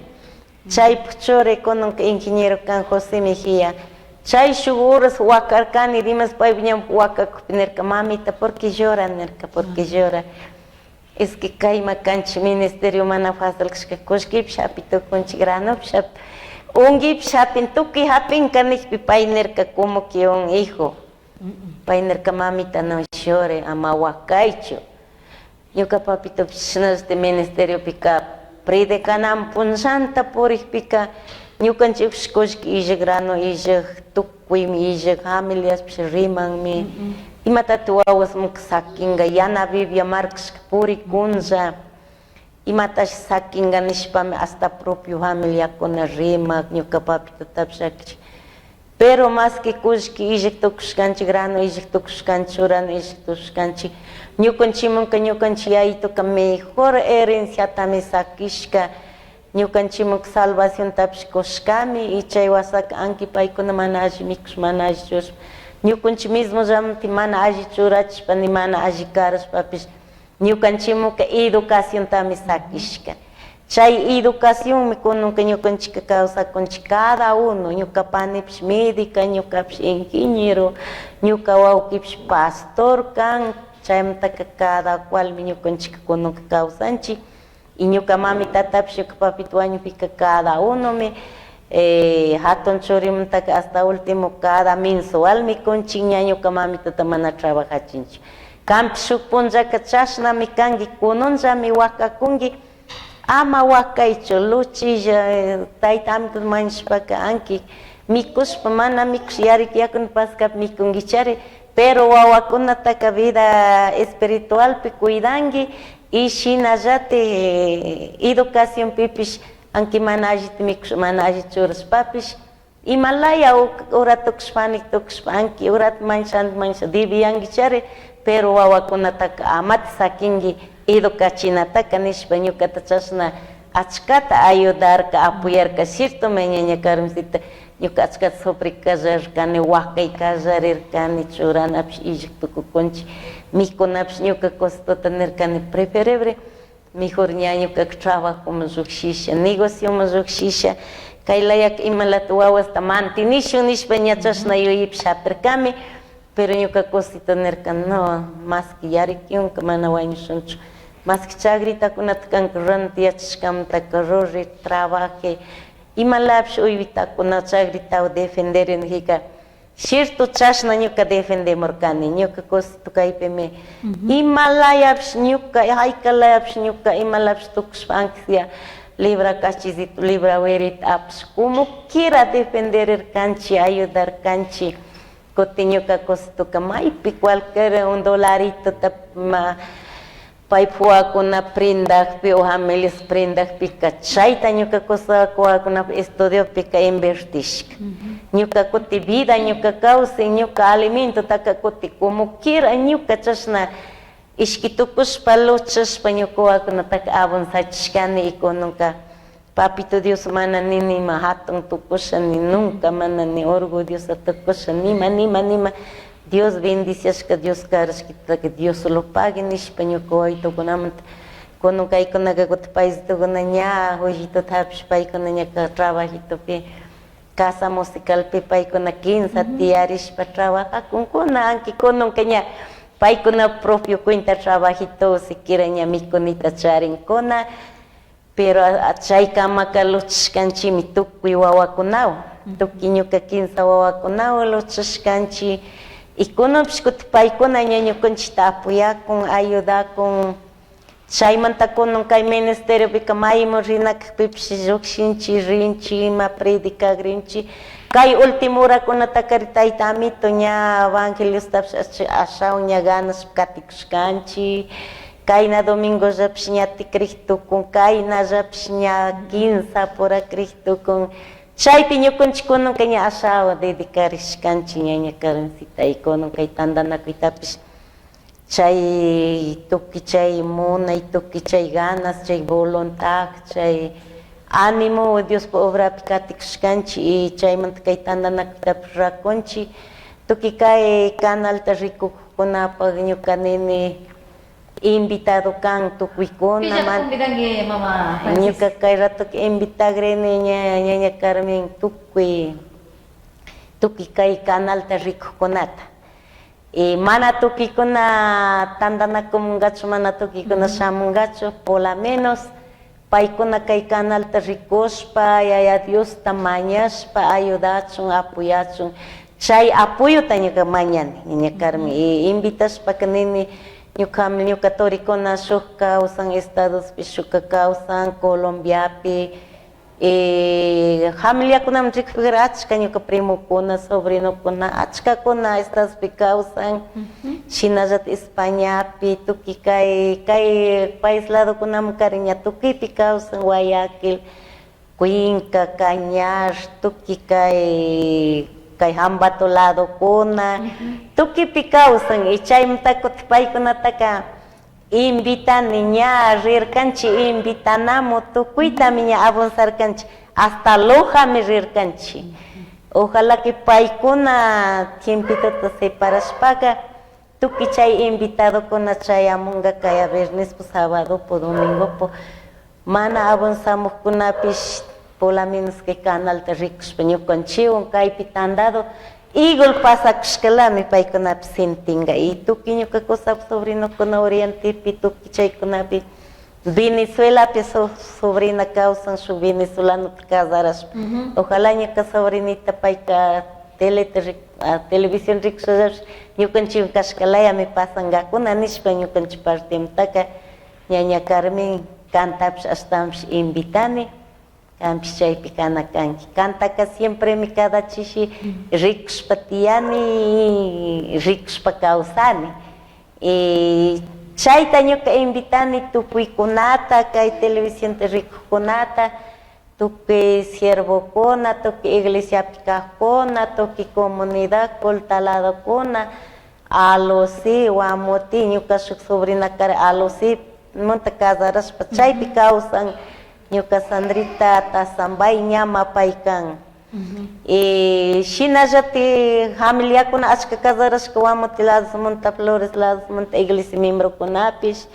Chaypuk churi kunanka ingeniero kan José Mejía. Chay shuk horas wakarkani, dimas paypak ñawpa wakakukpi nirka, mamita, ¿por qué llora? Nirka, ¿por qué llora? Es que kayma kanchik ministerio mana fácil kashka, kullkipish hapi tukunchik, granopish hapi, unguipish hapin, tukuy hapinka nijpi pay nirka como que un hijo. Pay nirka, mamita, no llore, ama wakaychu. Ñuka papitopish chashnallata ministeriopika predicanaman punllanta purikpika ñukanchikpish kullki illak, grano illak, tukuymi illak, familiaspish rimanmi, imatatik wawasmanka sakinga, yana Biblia marcashka purikunlla, imatashi sakinga nishpami hasta propio familiakuna rimak, ñuka papitotapish llakichik. Pero más que kullki illak tukushkanchik, grano illak tukushkanchik, churana illak tukushkanchik, ñukanchikmanka ñukanchik yayituka mejor herenciatami sakishka, ñukanchikmanka salvaciontapish kushkami y chay wasaka anki paykuna mana alli mikush, mana alli churashpa, ñukanchik mismo llamanti mana alli churachishpa, ni mana alli karashpapish, ñukanchikmanka educaciontami sakishka. Chay educacionmi kununka ñukanchikka kawsakunchik cada uno, ñuka panipish médica, ñukapish ingeniero, ñuka wawkipish pastor kan, chaymantaka cada cualmi ñukanchikka kununka kawsanchik. Y ñuka mamitatapish, ñuka papito wañukpika cada unomi hatun churimantaka hasta ultimo cada mensualmi kunchik ña ñuka mamitata mana trabajachinchik. Kanpish shuk punllaka chashnami kanki, kununllami wakakunki, ama wakaychu, luchilla tayta amito mañashpaka anki, mikushpa mana mikush yarik yakuna paskapi mikunkichari, pero wawakunataka vida espiritualpi cuidanki y shinallatik educacionpipish anki mana allita mikush mana alli churashpapish imalaya hora tukushpa anik tukushpa anki horata mañasha mañasha debiyankichari, pero wawakunataka amata sakinki educachinataka nishpa ñukata chashna achkata ayudarka, apoyarka. Ciertomi ñaña Carmencita, ñuka achkata sufri kallarirkani, wakay kallarirkani, churanapish illak tukukunchik, mikunapish ñuka cositota nirkani preferible mejor ña ñukaka trabajoman llukshisha, negocioman llukshisha, kay layaka imalata wawasta mantenishun nishpa ña chashna yuyaypish hapirkami, pero ñuka cosita nirka no, más que yarikyunka mana wañushunchu, más que chagritakunata kanka ruranata yachashkamantaka ruri, trabaje, imalapish uywitakunata chagritawan defenderi nijika, cierto chashna ñuka defendemurkani, ñuka cosito kaypimi imalayapish ñuka haykalayapish ñuka imalapish tukushpa aunque sea libra kachizito, libra wirita apash como quiera defenderirkanchik, ayudarkanchik. Kutin ñuka cositoka maypi cualquier un dolaritota ma paypuk wawakuna prendakpi o familias prendakpika chayta ñuka kusakunapak estudiopika invertishka. Ñuka kuti vida, ñuka kawsay, ñuka alimentotaka kuti como quiera ñuka chashna ishki tukushpa luchashpa ñuka wawakunataka avanzachishkani y kunanka papito Dios mana nini ima hatun tukusha ni nunca mana ni orgullosa tukusha nima nima nima Dios bendiciashka Dios karashkitaka Dios lo pague nishpa ñuka wawitukunamanta kunan kaykunaka kutin paisitokuna ña juillituta hapishpa paykuna ña trabajitopi casa musicalpi paykuna kinsa tiyarishpa trabajakunkuna aunque kunanka ña paykuna propio cuenta trabajito siquiera ña mikunita charinkuna, pero chaykamaka luchashkanchikmi tukuy wawakunawan, tukuy ñuka kinsa wawakunawan luchashkanchik y kunanpish kutin paykuna ña ñukanchikta apoyakun, ayudakun, chaymanta kunan kay ministeriopika mayman rinakakpipish llukshinchik, rinchik, ima predicagrinchik, kay ultimo horakunataka tayta amito ña evangeliostapish ashawan ña ganashpa katikushkanchik, kayna domingollapish ñatik rik tukun, kaynallapish ña kinsa pura krik tukun, chaypi ñukanchik kunanka ña ashawan dedicarishkanchik ñaña Karencita y kunan kay tandanakuytapish chay tukuy chay munay, tukuy chay ganas, chay voluntad, chay ánimo Diospuk obrapi katikushkanchik y chaymanta kay tandanakuytapish rurakunchik, tukuy kay canalta rikukkunapak ñuka nini invitado kan tukuykuna ñuka kay ratoka invitagrini ña ñaña Carmen tukuy tukuy kay canalta rikukkunata y mana tukuykuna tandanakumungachu, mana tukuykuna shamungachu, por lo menos paykuna kay canalta rikushpa yaya Diosta mañashpa ayudachun, apoyachun, chay apoyota ñuka mañani ñaña Carmen y invitashpaka nini ñuka ñuka turikuna shuk kawsan Estadospi, shukka kawsan Colombiapi, familiakunaman rikpika achka ñuka primokuna, sobrinokuna achkakuna Estadospi kawsan, shinallatik Españapi, tukuy kay kay país ladokunaman karin ña tukuypi kawsan Guayaquil, Cuenca, Cañar, tukuy kay kay Ambato ladokuna, tukuypi kawsan y chaymanta kutin paykunataka invitani ña rirkanchik invitanamu tukuytami ña avanzarkanchik hasta Lojami rirkanchik, ojalá que paykuna tiempitota separashpaka tukuy chay invitadokuna chayamunga kaya viernespo, sabadopo, domingopo. Mana avanzamujkunapish por lo menos kay canalta rikushpa ñukanchikwan kaypi tandado igual pasakushkalami paykunapish sintinga y tukuy ñuka kusapak sobrinokuna orientepi tukuy chaykunapi Venezuelapi shuk sobrina kawsan shuk venezolanota casarashpa ojalá ñuka sobrinita payka teleta televisión rikushpallapish ñukanchikwan kashkalayami pasankakuna nishpa ñukanchik partemantaka ñaña Carmen kantapish ashtawanpish invitani kanpish chaypi kana kanki. Kantaka siempremi cada chishi rikushpa tiyani, rikushpa kawsani. Y chayta ñuka invitani tukuykunata kay televisionta rikukkunata, tukuy siervokuna, tukuy iglesiapi kajkuna, tukuy comunidad coltaladokuna, Alusi, Guamuti, ñuka shuk sobrina kari Alusi manta casarashpa chaypi kawsan, ñuka Sandrita Tazambay ña mapay kan. Y shinallatik familiakuna achka casarashka Guamuti ladomanta, Flores ladomanta iglesia miembrokunapish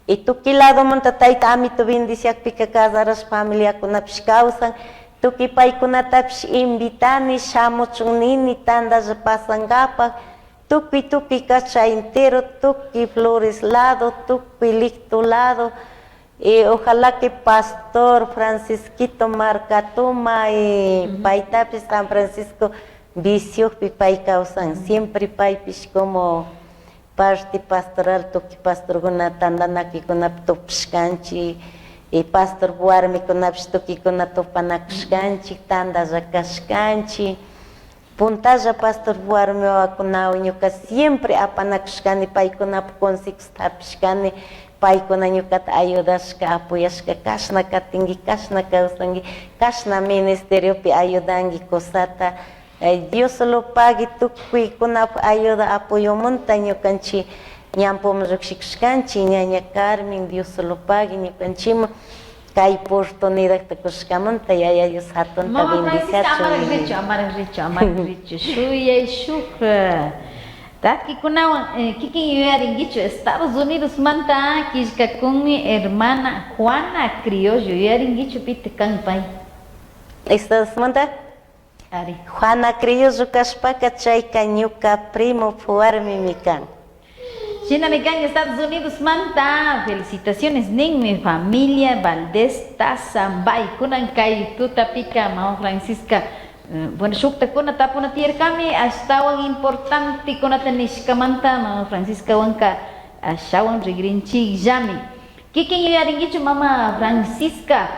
y tukuy ladomanta tayta amito bendiciakpika casarashpa familiakunapish kawsan, tukuy paykunatapish invitani shamuchun nini tandalla pasankapak, tukuy tukuy cacha entero, tukuy Flores lado, tukuy Licto lado, y ojalá que pastor Francisquito Marcatuma y paytapish San Francisco Viciojpi pay kawsan, siempre paypish como parte pastoral tukuy pastorkuna tantanakuykunapi tupashkanchik y pastor warmikunapish tukuykuna tupanakushkanchik tandalla kashkanchik puntalla pastor warmi wawakunawan ñuka siempre apanakushkani paykunapak consejosta hapishkani paykuna ñukata ayudashka apoyashka kashna katinki kashna kawsanki kashna ministeriopi ayudanki cosata Dios lo pague tukuykunapak ayuda apoyomunta ñukanchik ñanpuman llukshikushkanchik ñaña Carmen Dios lo pague ñukanchikman kay oportunidadta kushkamanta yaya Dios hatunta Mama Francisca, bendiciachun. Amaraj richu, amaraj richu, amaraj richu. Shuyay shuk takikunawan kikin yuyarinkichu Estados Unidos manta killkakunmi hermana Juana Criollo yuyarinkichu pitik kan pay. Estados manta? Ari. Juana Criollo kashpaka chayka ñuka primo warmimi kan. Shinami kan Estados Unidos manta. Felicitaciones ninmi familia Valdés Tazambay. Kunan kay tutapika mama Francisca. Bueno, shuktakuna tapuna tiyarkami ashtawan importante kunata nishkamanta mama Francisca wanka ashawan rigrinchikllami. Kikin yuyarinkichu mama Francisca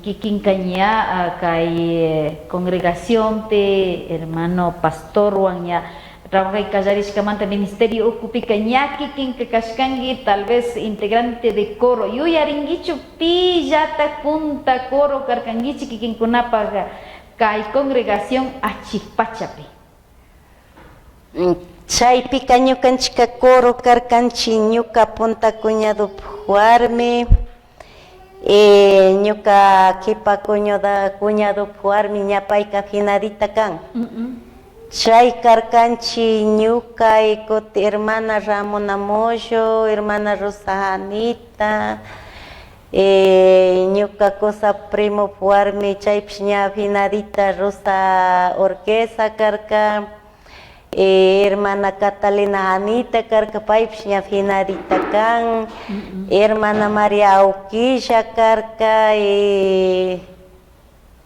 kikinka ña kay congregacionpi hermano pastorwan ña trabajay kallarishkamanta ministerio ukupika ña kikinka kashkanki tal vez integrante de coro yuyarinkichu pillatak punta coro karkankichik kikinkunapak kay congregación Achikpachapi. Chaypika ñukanchika coro karkanchik ñuka punta cuñadopuk warmi, ñuka kipa cuñadopuk warmi ña payka finadita kan. Chay karkanchik ñuka y kutin hermana Ramona Mollo, hermana Rosa Janita, ñuka kusa primo warmi chaypish ña finadita Rosa Orqueza karka, hermana Catalina Janita karka paypish ña finadita kan, hermana María Auquilla karka,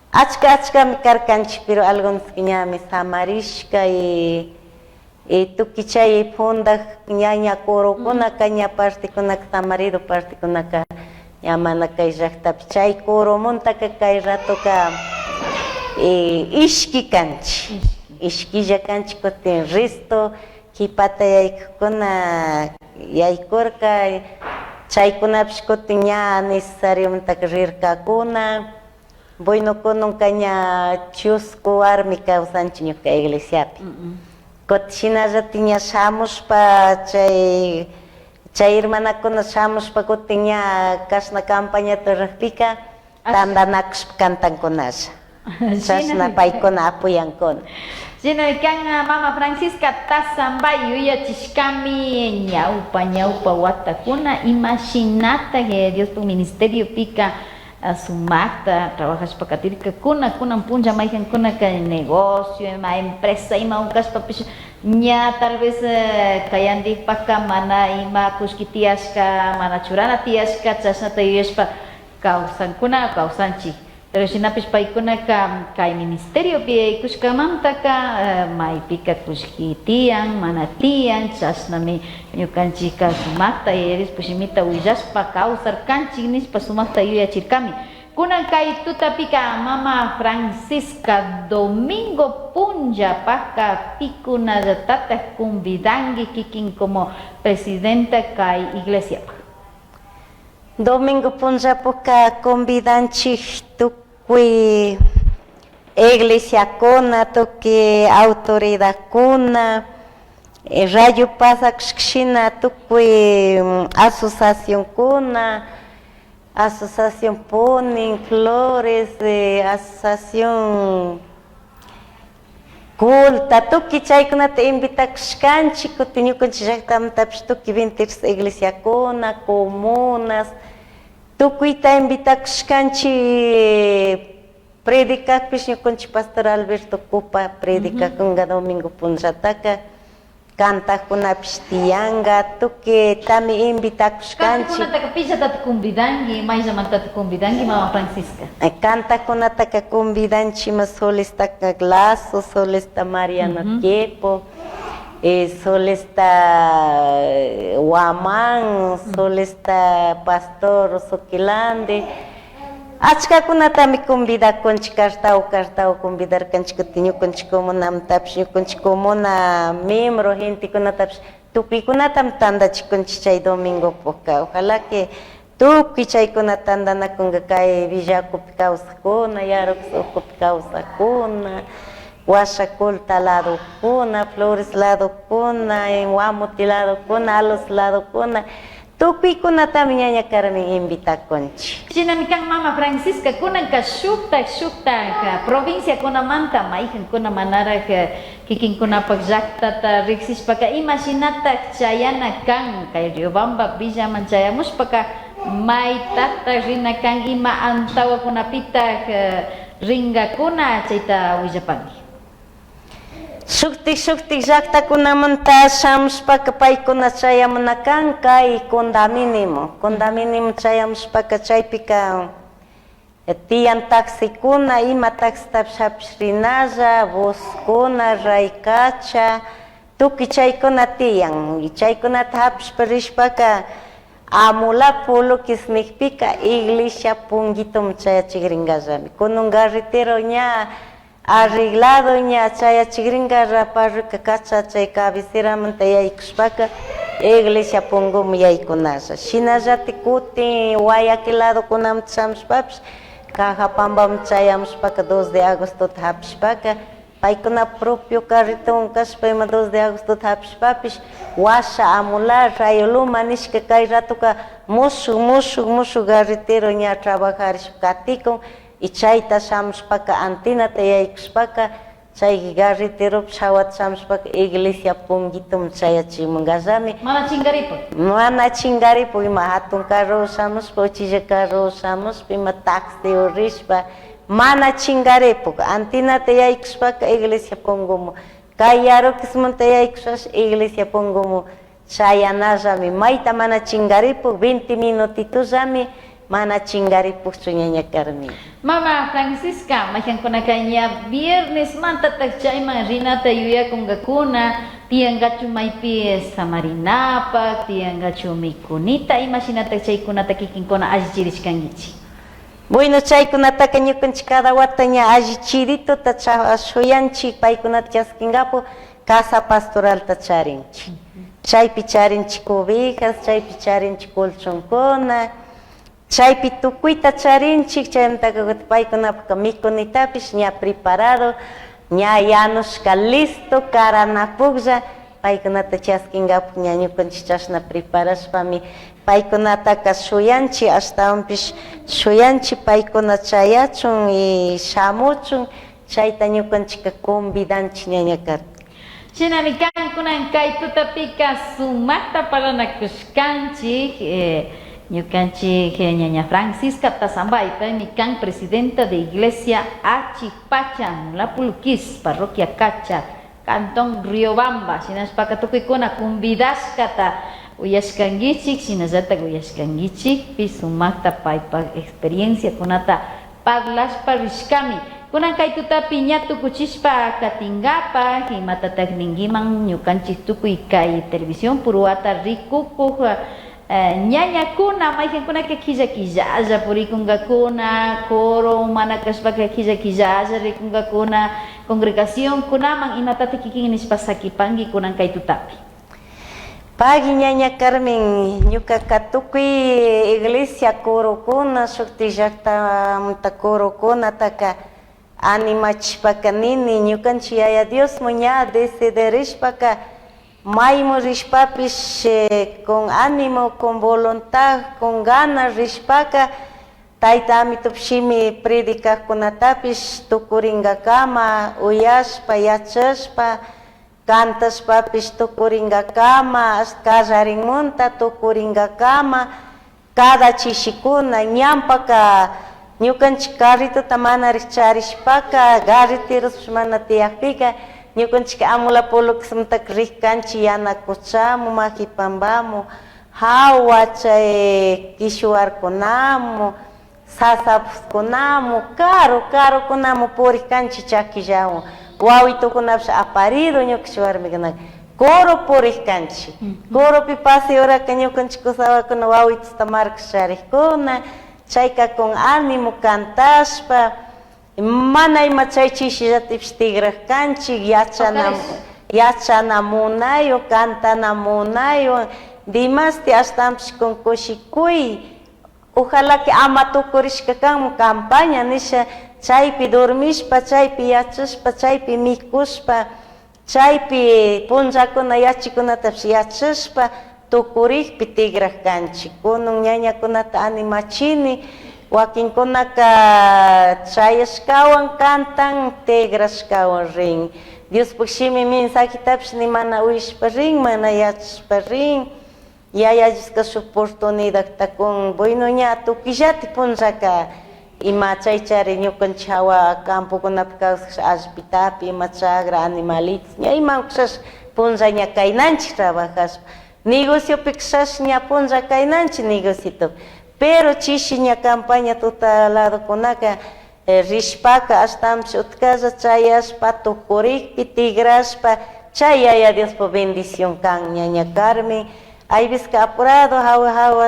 achka achkami karkanchik pero algunos ñami samarishka y tukuy chay fundak ñaña corokunaka ña partekunaka samarido partekunaka ña mana kay llaktapi chay coromuntaka kay ratoka ishki kanchik, ishkilla kanchik kutin resto kipata yaykukuna yaykurka chaykunapish kutin ña necesariomuntaka rirkakuna. Bueno, kununka ña chusku warmi kawsanchik ñuka iglesiapi. Kutin shinallatik ña shamushpa chay chay hermanakuna shamushpa kutin ña kashna campañata rurakpika tandanakushpa cantankunalla. Chashna paykuna apoyankuna. Shinami kan mama Francisca Tazambay yuyachishkami ñawpa ñawpa watakuna ima shinatak Diospuk ministeriopika sumakta trabajashpa katirkakuna, kunan punlla maykankunaka negocio, ima empresa ima unkashpapish ña tal vez kayandikpakka mana ima kullki tiyashka, mana churana tiyashka chashnata yuyashpa kawsankuna kawsanchik. Pero shinapish paykunaka kay ministeriopi yaykushkamantaka maypika kullki tiyan, mana tiyan, chashnami ñukanchikka sumakta Yaya Diospuk shimita willashpa kawsarkanchik nishpa sumakta yuyachirkami. Kunan kay tutapika mama Francisca domingo punllapakka pikunallatatak convidanki kikin como presidenta kay iglesiapak. Domingo punllapuka convidanchik tukuy iglesiakuna, tukuy autoridadkuna, rayo pasakshina tukuy asociacionkuna, Asociación Punin, Flores, Asociación Culta, tukuy chaykunata invitakushkanchik, kutin ñukanchik llaktamantapish tukuy 23 iglesiakuna, comunas, tukuyta invitakushkanchik predicakpish ñukanchik pastor Alberto Cupa predicakunga domingo punllataka, Cantajcunapish tiyanga, tuquitami invitacushcanchic. Cantajcunataca pillatataj convidangui? Maillamantataj convidangui, mama Francisca? Cantajcunataca convidanchima solista Glaso, solista Mariano Quiepo, solista Guamán, solista Pastor Soquilande. Achcacunatami convidacunchic, cartao cartao convidarcanchic, cutin ñucanchic comunamtapish, ñucanchic comuna miembro gentecunatapish tucuicunatami tandachicunchic chay domingopujca. Ojalá que tucui chaicuna tandanacunga cay Villacupi causajcuna, Yarucas ucupi causajcuna, Huashaculta ladocuna, Flores ladocuna, Guamuti ladocuna, Alos ladocuna, Tucuicunatami ñaña Carmen invitacunchik. Shinami kan mama Francisca, cunanca shujtaj shujtaj provinciacunamanta maijancuna manaraj kikincunapak llactata rijsishpaca ima shinataj chayana kan? Cay Riobamba Villaman chayamushpaca maitataj rina kan? Ima antahuacunapitaj ringacuna? Chaita huillapangui. Shujtaj shujtaj llajtacunamanta shamushpaca paicuna chayamuna can cai condaminimo. Condaminimo chayamushpaca chaipica tiyan taxicuna, ima taxitapish japish rinalla, buscuna, raycacha, tucui chaicuna tiyan. Chaicunata japishpa rishpaca Amula Puluquis nijpica iglesia punguitoman chayachigringallami. Cunun garretero ña Arreglado ña chayachigringa parroquia cacha chay cabeceramanta yaykushpaka iglesia punguman yaykunalla. Shinallatik kutin Guayaquil ladokunamanta shamushpapish Cajapambaman chayamushpaka dos de agostota hapishpaka paykuna propio carritowan kashpa ima dos de agostota hapishpapish washa Amula, Rayo Loma nishka kay ratoka mushuk mushuk mushuk carretero ña trabajarishpa katikun. Y chaita shamushpaca antenata yaycushpaca chai garreteropish jahuata shamushpaca iglesia punguitoman chayachimungallami. Mana chingaripuc. Mana chingaripuc ima jatun carro shamushpa, uchilla carro shamushpa, ima taxi rishpa mana chingaripuc. Antenata yaycushpaca iglesia punguman, cai Yaruquismanta yaycushpash iglesia punguman Chayanallami maita mana chingaripuk, vinte minutitollami mana chingaripukchu ñaña Carmen. Mama Francisca, mayjankunaka ña viernesmantataj chayman rinata yuyakungakuna, tiyangachu maypi samarinapak, tiyangachu mikunita, ima shinataj chaykunata kikinkuna allichirishkanguichik? Bueno, chaykunataka ñukanchik cada wata ña allichiritota shuyanchik, paykunata chaskingapu casa pastoralta charinchik. Chaypi charinchik ovejas, chaypi charinchik colchonkuna, chaypi tukuyta charinchik, chaymantaka kutin paykunapaka mikunitapish ña preparado, ña yanushka listo karanapuklla, Paicunata chasquingapaj ña ñucanchij chashna preparashpami paicunataca shuyanchij, ashtahuanpish shuyanchij paicuna chayachun y shamuchun. Chayta ñukanchikka convidanchik ñaña karka. Shinami cancunan cai tutapica sumajta parlanacushcanchij, ñucanchij ñaña Francisca Tazambay, paymi can presidenta de Iglesia Achikpacha, Mulapulquis, parroquia Cacha, cantón Riobamba. Shinashpaca tucuicuna convidashcata uyashcanguichij, shinallataj uyashcanguichijpi sumajta paypaj experienciacunata parlashpa rishcami. Cunan cai tutapi ña tucuchishpa catingapaj, imatataj ninguiman ñucanchij tucui cai televisión Puruata ricucuj ñañacuna, maijancunaca quilla quillalla puricungacuna, coro mana cashpaca quilla quillalla ricungacuna, congregacioncunaman imatataj kikin nishpa saquipangui cunan cai tutapi? Pagui ñaña Carmen, ñucaca tucui iglesia corocuna, shukti llaktamanta corocunataka animachishpaka nini, ñukanchik Yaya Diosmu ña decidirishpaka maymu rishpapish con ánimo, con voluntad, con ganas rishpaka Tayta Amitup shimi predicajkunatapish tukuringakama uyashpa, yachashpa, cantashpapish tukuringakama, kallarinmunta tukuringakama, cada chishikuna ñanpaka ñukanchik carritota manarik charishpaka, carreterospish mana tiyakpika, ñukanchik Amulapolocmantaka rik kanchik Yanacochamu, Majipambamu, hawa chay Kishuarkunamu, Sasapuskunamu, karu karukunamu purik kanchik chakillawan, wawitukunapish aparido ñukanchik warmikunaka, coro purik kanchik, coropi paseoraka ñukanchik kusawakuna wawitusta marcos charikkuna, chayka con ánimo cantashpa, mana ima chay chishillatipish tigrak kanchik, yachana yachana munaywan, cantana munaywan, dimasti ashtawanpish con kushikuy, ojalá que ama tukurishka kanman campaña nisha, chaypi dormishpa, chaypi yachashpa, chaypi mikushpa, chaypi punllakuna yachikunatapish yachashpa tukurikpi tigrak kanchik. Kunan ñañakunata animachini, wakinkunaka chayashkawan cantan, tigrashkawan rin. Diospuk shimi mensajetapish ni mana uyashpa rin, mana yachashpa rin. Yaya Dioska shuk oportunidadta kun, bueno ña tukuyllati punllaka ima chaychari ñukanchik hawa campokunapi kawsaj allpitapi, ima chagra, animalitos, ña ima kushash punlla ña kaynanchik trabajashpa. Negociopi kushash ña punlla kaynanchik negociopi. Pero chishi ña campaña tuta ladokunaka rishpaka ashtawanpish utkalla chayashpa tukurikpi tigrashpa chay Yaya Diospa bendición kan ñaña Carmen. Ayviska apurado hawa hawa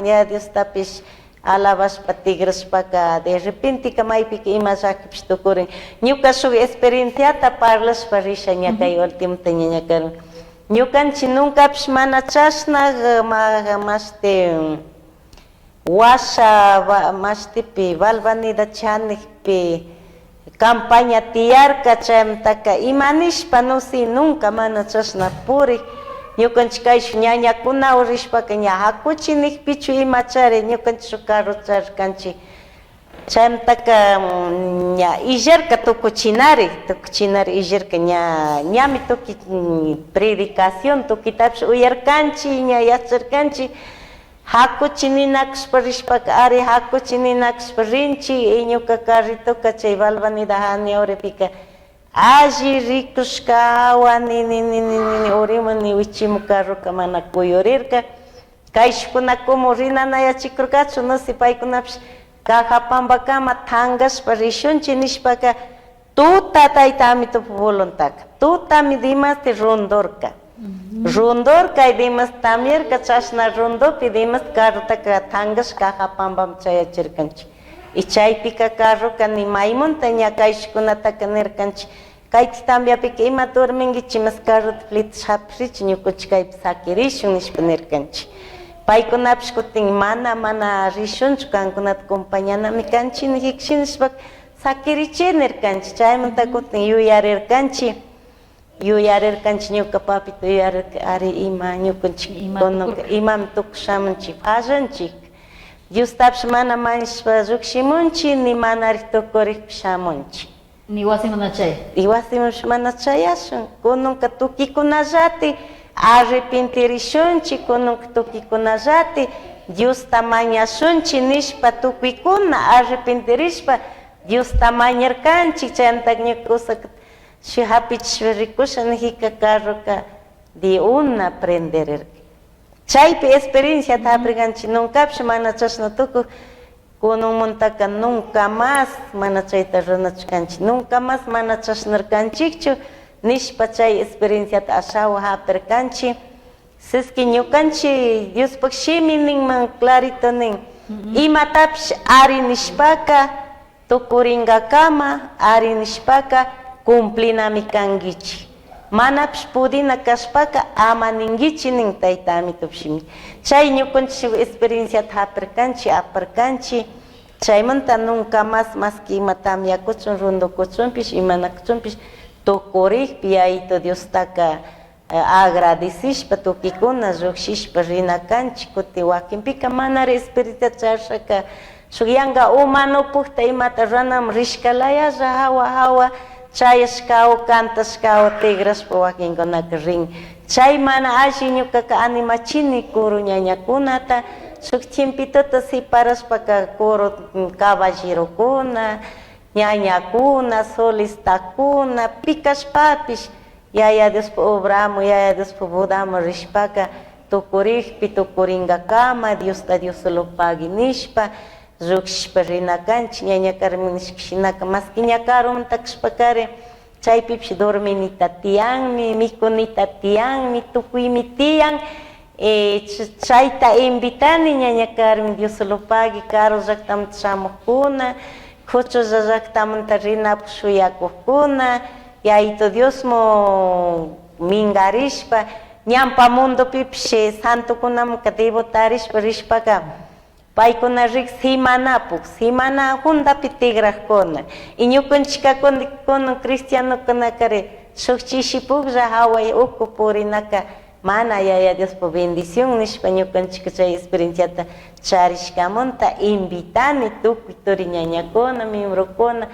Yaya Diostapish alabashpa tigrashpaka de repenteca maypika ima llakipish tukurin. Ñuka shuk experienciata parlashpa risha ña kay ultimota ñaña Carmen. Ñukanchik nuncapish mana chashna mashti washa mashtipi Valvanida chanikpi campaña tiyarka, chaymantaka ima nishpa no sé nunca mana chashna purik, ñukanchik kayshuk ñañakunawan rishpaka ña hakuchi nikpichu imachari ñukanchik shuk carro charirkanchik, chaymantaka ña illarka tukuchinari, tukuchinari illarka ña ñami tukuy predicación tukuytapish uyarkanchik ña yacharkanchik, hakuchi ninakushpa rishpaka ari hakuchi ninakushpa rinchik y ñuka carritoka chay Valvanida Janiorepika alli rikushka hawa nini nini nini urimu ni wichimu carroka mana kuyurirka, kayshukuna como rinanayachikurkachu no sé paykunapish Cajapampakama tankashpa rishunchik nishpaka tuta tayta Amitupa voluntadka, tutami dimasti rundurka, rundurka y dimasti tamyarka chashna rundupi dimasti carrotaka tankashpa Cajapampaman chayachirkanchik y chaypika carroka ni maymunta ña kayshukunataka nirkanchik kayta tambiapika ima durminguichik mas carrota fletish hapishrichik ñukunchik kaypi sakirishun nishpa nirkanchik. Paykunapish kutin mana mana rishunchu kankunata compañanami kanchik nijikshi nishpaka sakirichik nirkanchik, chaymanta kutin yuyarirkanchik, yuyarirkanchik ñuka papito yuyarirka ari ima ñukanchik imami tukushamunchik fallanchik, Diostapish mana mañashpa llukshimunchik ni manarik tukurikpi shamunchik. Ni wasiman mana chay. Y wasimanpish mana chayashun. Kunanka tuquikunallati arrepentirishunchik, kunanka tuquikunallati Diosta mañashunchik nishpa tucuicuna arrepentirishpa Diosta mañarkanchik. Chayanta ñuka kusaka shu hapichishpa rikusha nijika carroka de una prenderirka. Chaypi experienciata hapirkanchik, nuncapish mana chashna tukuk. Kunanmantaka nunca más mana chayta ruranachu kanchik, nunca más mana chashnarkanchikchu nishpa chay experienciata ashawan hapirkanchik. Sisqui ñukanchik Diospaj shimi ninman clarito nin, imatapish ari nishpaka tukuringakama ari nishpaka cumplinami kanguichik. Manapish pudina kashpaka ama ninguichik nin Tayta Amitopish shimi. Chay ñukanchik shuk experienciata hapirkanchik, aparkanchik. Chaymanta nunca más masqui ima tamyakuchun, rundukuchunpish, imanakuchunpish tukurikpi Yayito Diostaka agradecishpa tucuicuna llujshishpa rina canchik. Cutin wakinpika manari espirituta charishaka shuk yanga humanopukta imata ruranaman rishkalayalla hawa hawa chayashkawan cantashkawan tigrashpa wakinkunaka rin. Chay mana alli ñukaka animachini coro ñañakunata shuk tiempitota separashpaka coro caballerokuna, ñañakuna, solistakuna, pikashpapish Yaya Diospa obraman, Yaya Diospa bodaman rishpaka tukurikpi tukuringakama Diosta Dios solo pagui nishpa llujshishpa rina kanchik. Ñaña Carmen nishka shinaka masqui ña karumanta kashpakari chaypipish dorminita tiyanmi, mikunita tiyanmi, tukuymi tiyan. Chayta invitani ñaña Carmen Dios solo pagui karu llaktamanta shamukkuna, kuchulla llaktamanta rinapuk shuyakukkuna, Yayito Diosmu mingarishpa ñampa mundopipish santokunamanka devotarishpa rishpaka paykuna rik semanapuk, semana jundapi tigrakkuna. Y ñukanchika kunan cristianokunakari shuk chishipuklla hawai uku purinaka mana Yaya Diospa bendición nishpa ñukanchika chay experienciata charishkamanta invitani tukuy turi ñañakuna, miembrokuna,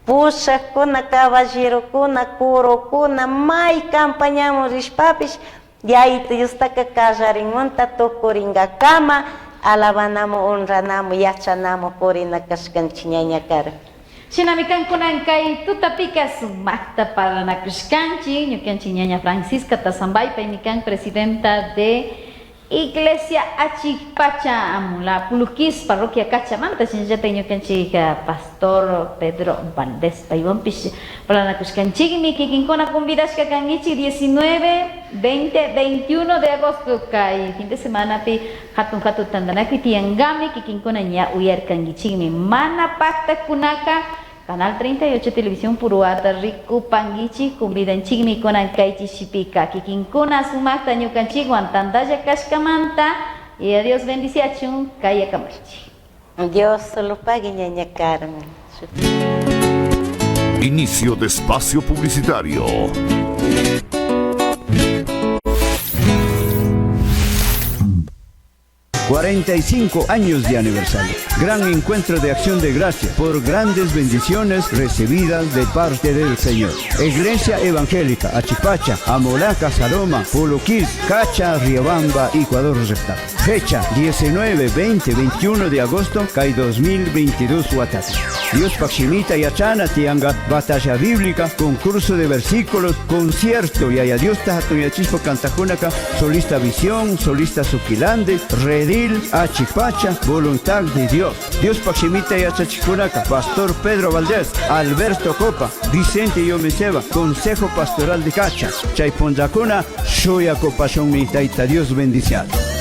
pushakuna, caballerokuna, corokuna, may campañaman rishpapish Yayito Diostaka kallarinmanta tukuringakama alabanamu, honranamu, yachanamu purina kashkanchik ñaña Carmen. Shinami kankunan kay tutapika sumakta parlanakushkanchik ñukanchik ñaña Francisca Tazambay, paymi kan presidenta de Iglesia Achikpacha Amula Puluquis, parroquia Cachamanta, shinallata ñukanchik pastor Pedro Valdés paywanpish parlanakushkanchikmi kikinkuna convidashka kankichik 19, 20, 21 de agosto kay fin de semanapi hatun hatun tantanakuy tiyankami kikinkuna ña uyarkankichikmi mana paktakunaka Canal 38 Televisión Puruata rikupankichik convidanchikmi kunan kay chishipika kikinkuna sumakta ñukanchikwan tantalla kashkamanta y a Dios bendiciachun kayakamaychik. Dios solo pague ñaña Carmen. Inicio de espacio publicitario. 45 años de aniversario. Gran encuentro de acción de gracia por grandes bendiciones recibidas de parte del Señor. Iglesia Evangélica, Achipacha, Amolaca, Saloma, Poloquís, Cacha, Riobamba, Ecuador, Recta. Fecha 19, 20, 21 de agosto, CAI 2022, Huatata. Dios Paximita Yachana, Tianga, Batalla Bíblica, concurso de versículos, concierto, Yaya Dios Tajatuñachispo Cantajunaca, Solista Visión, Solista Suquilande, Redil, Achipacha, Voluntad de Dios. Dios Paximita Yachachijunaca, Pastor Pedro Valdés, Alberto Copa, Vicente Yomeseba, Consejo Pastoral de Cacha, Chaypondacuna, Shuya Copashon Taita Dios bendiciado.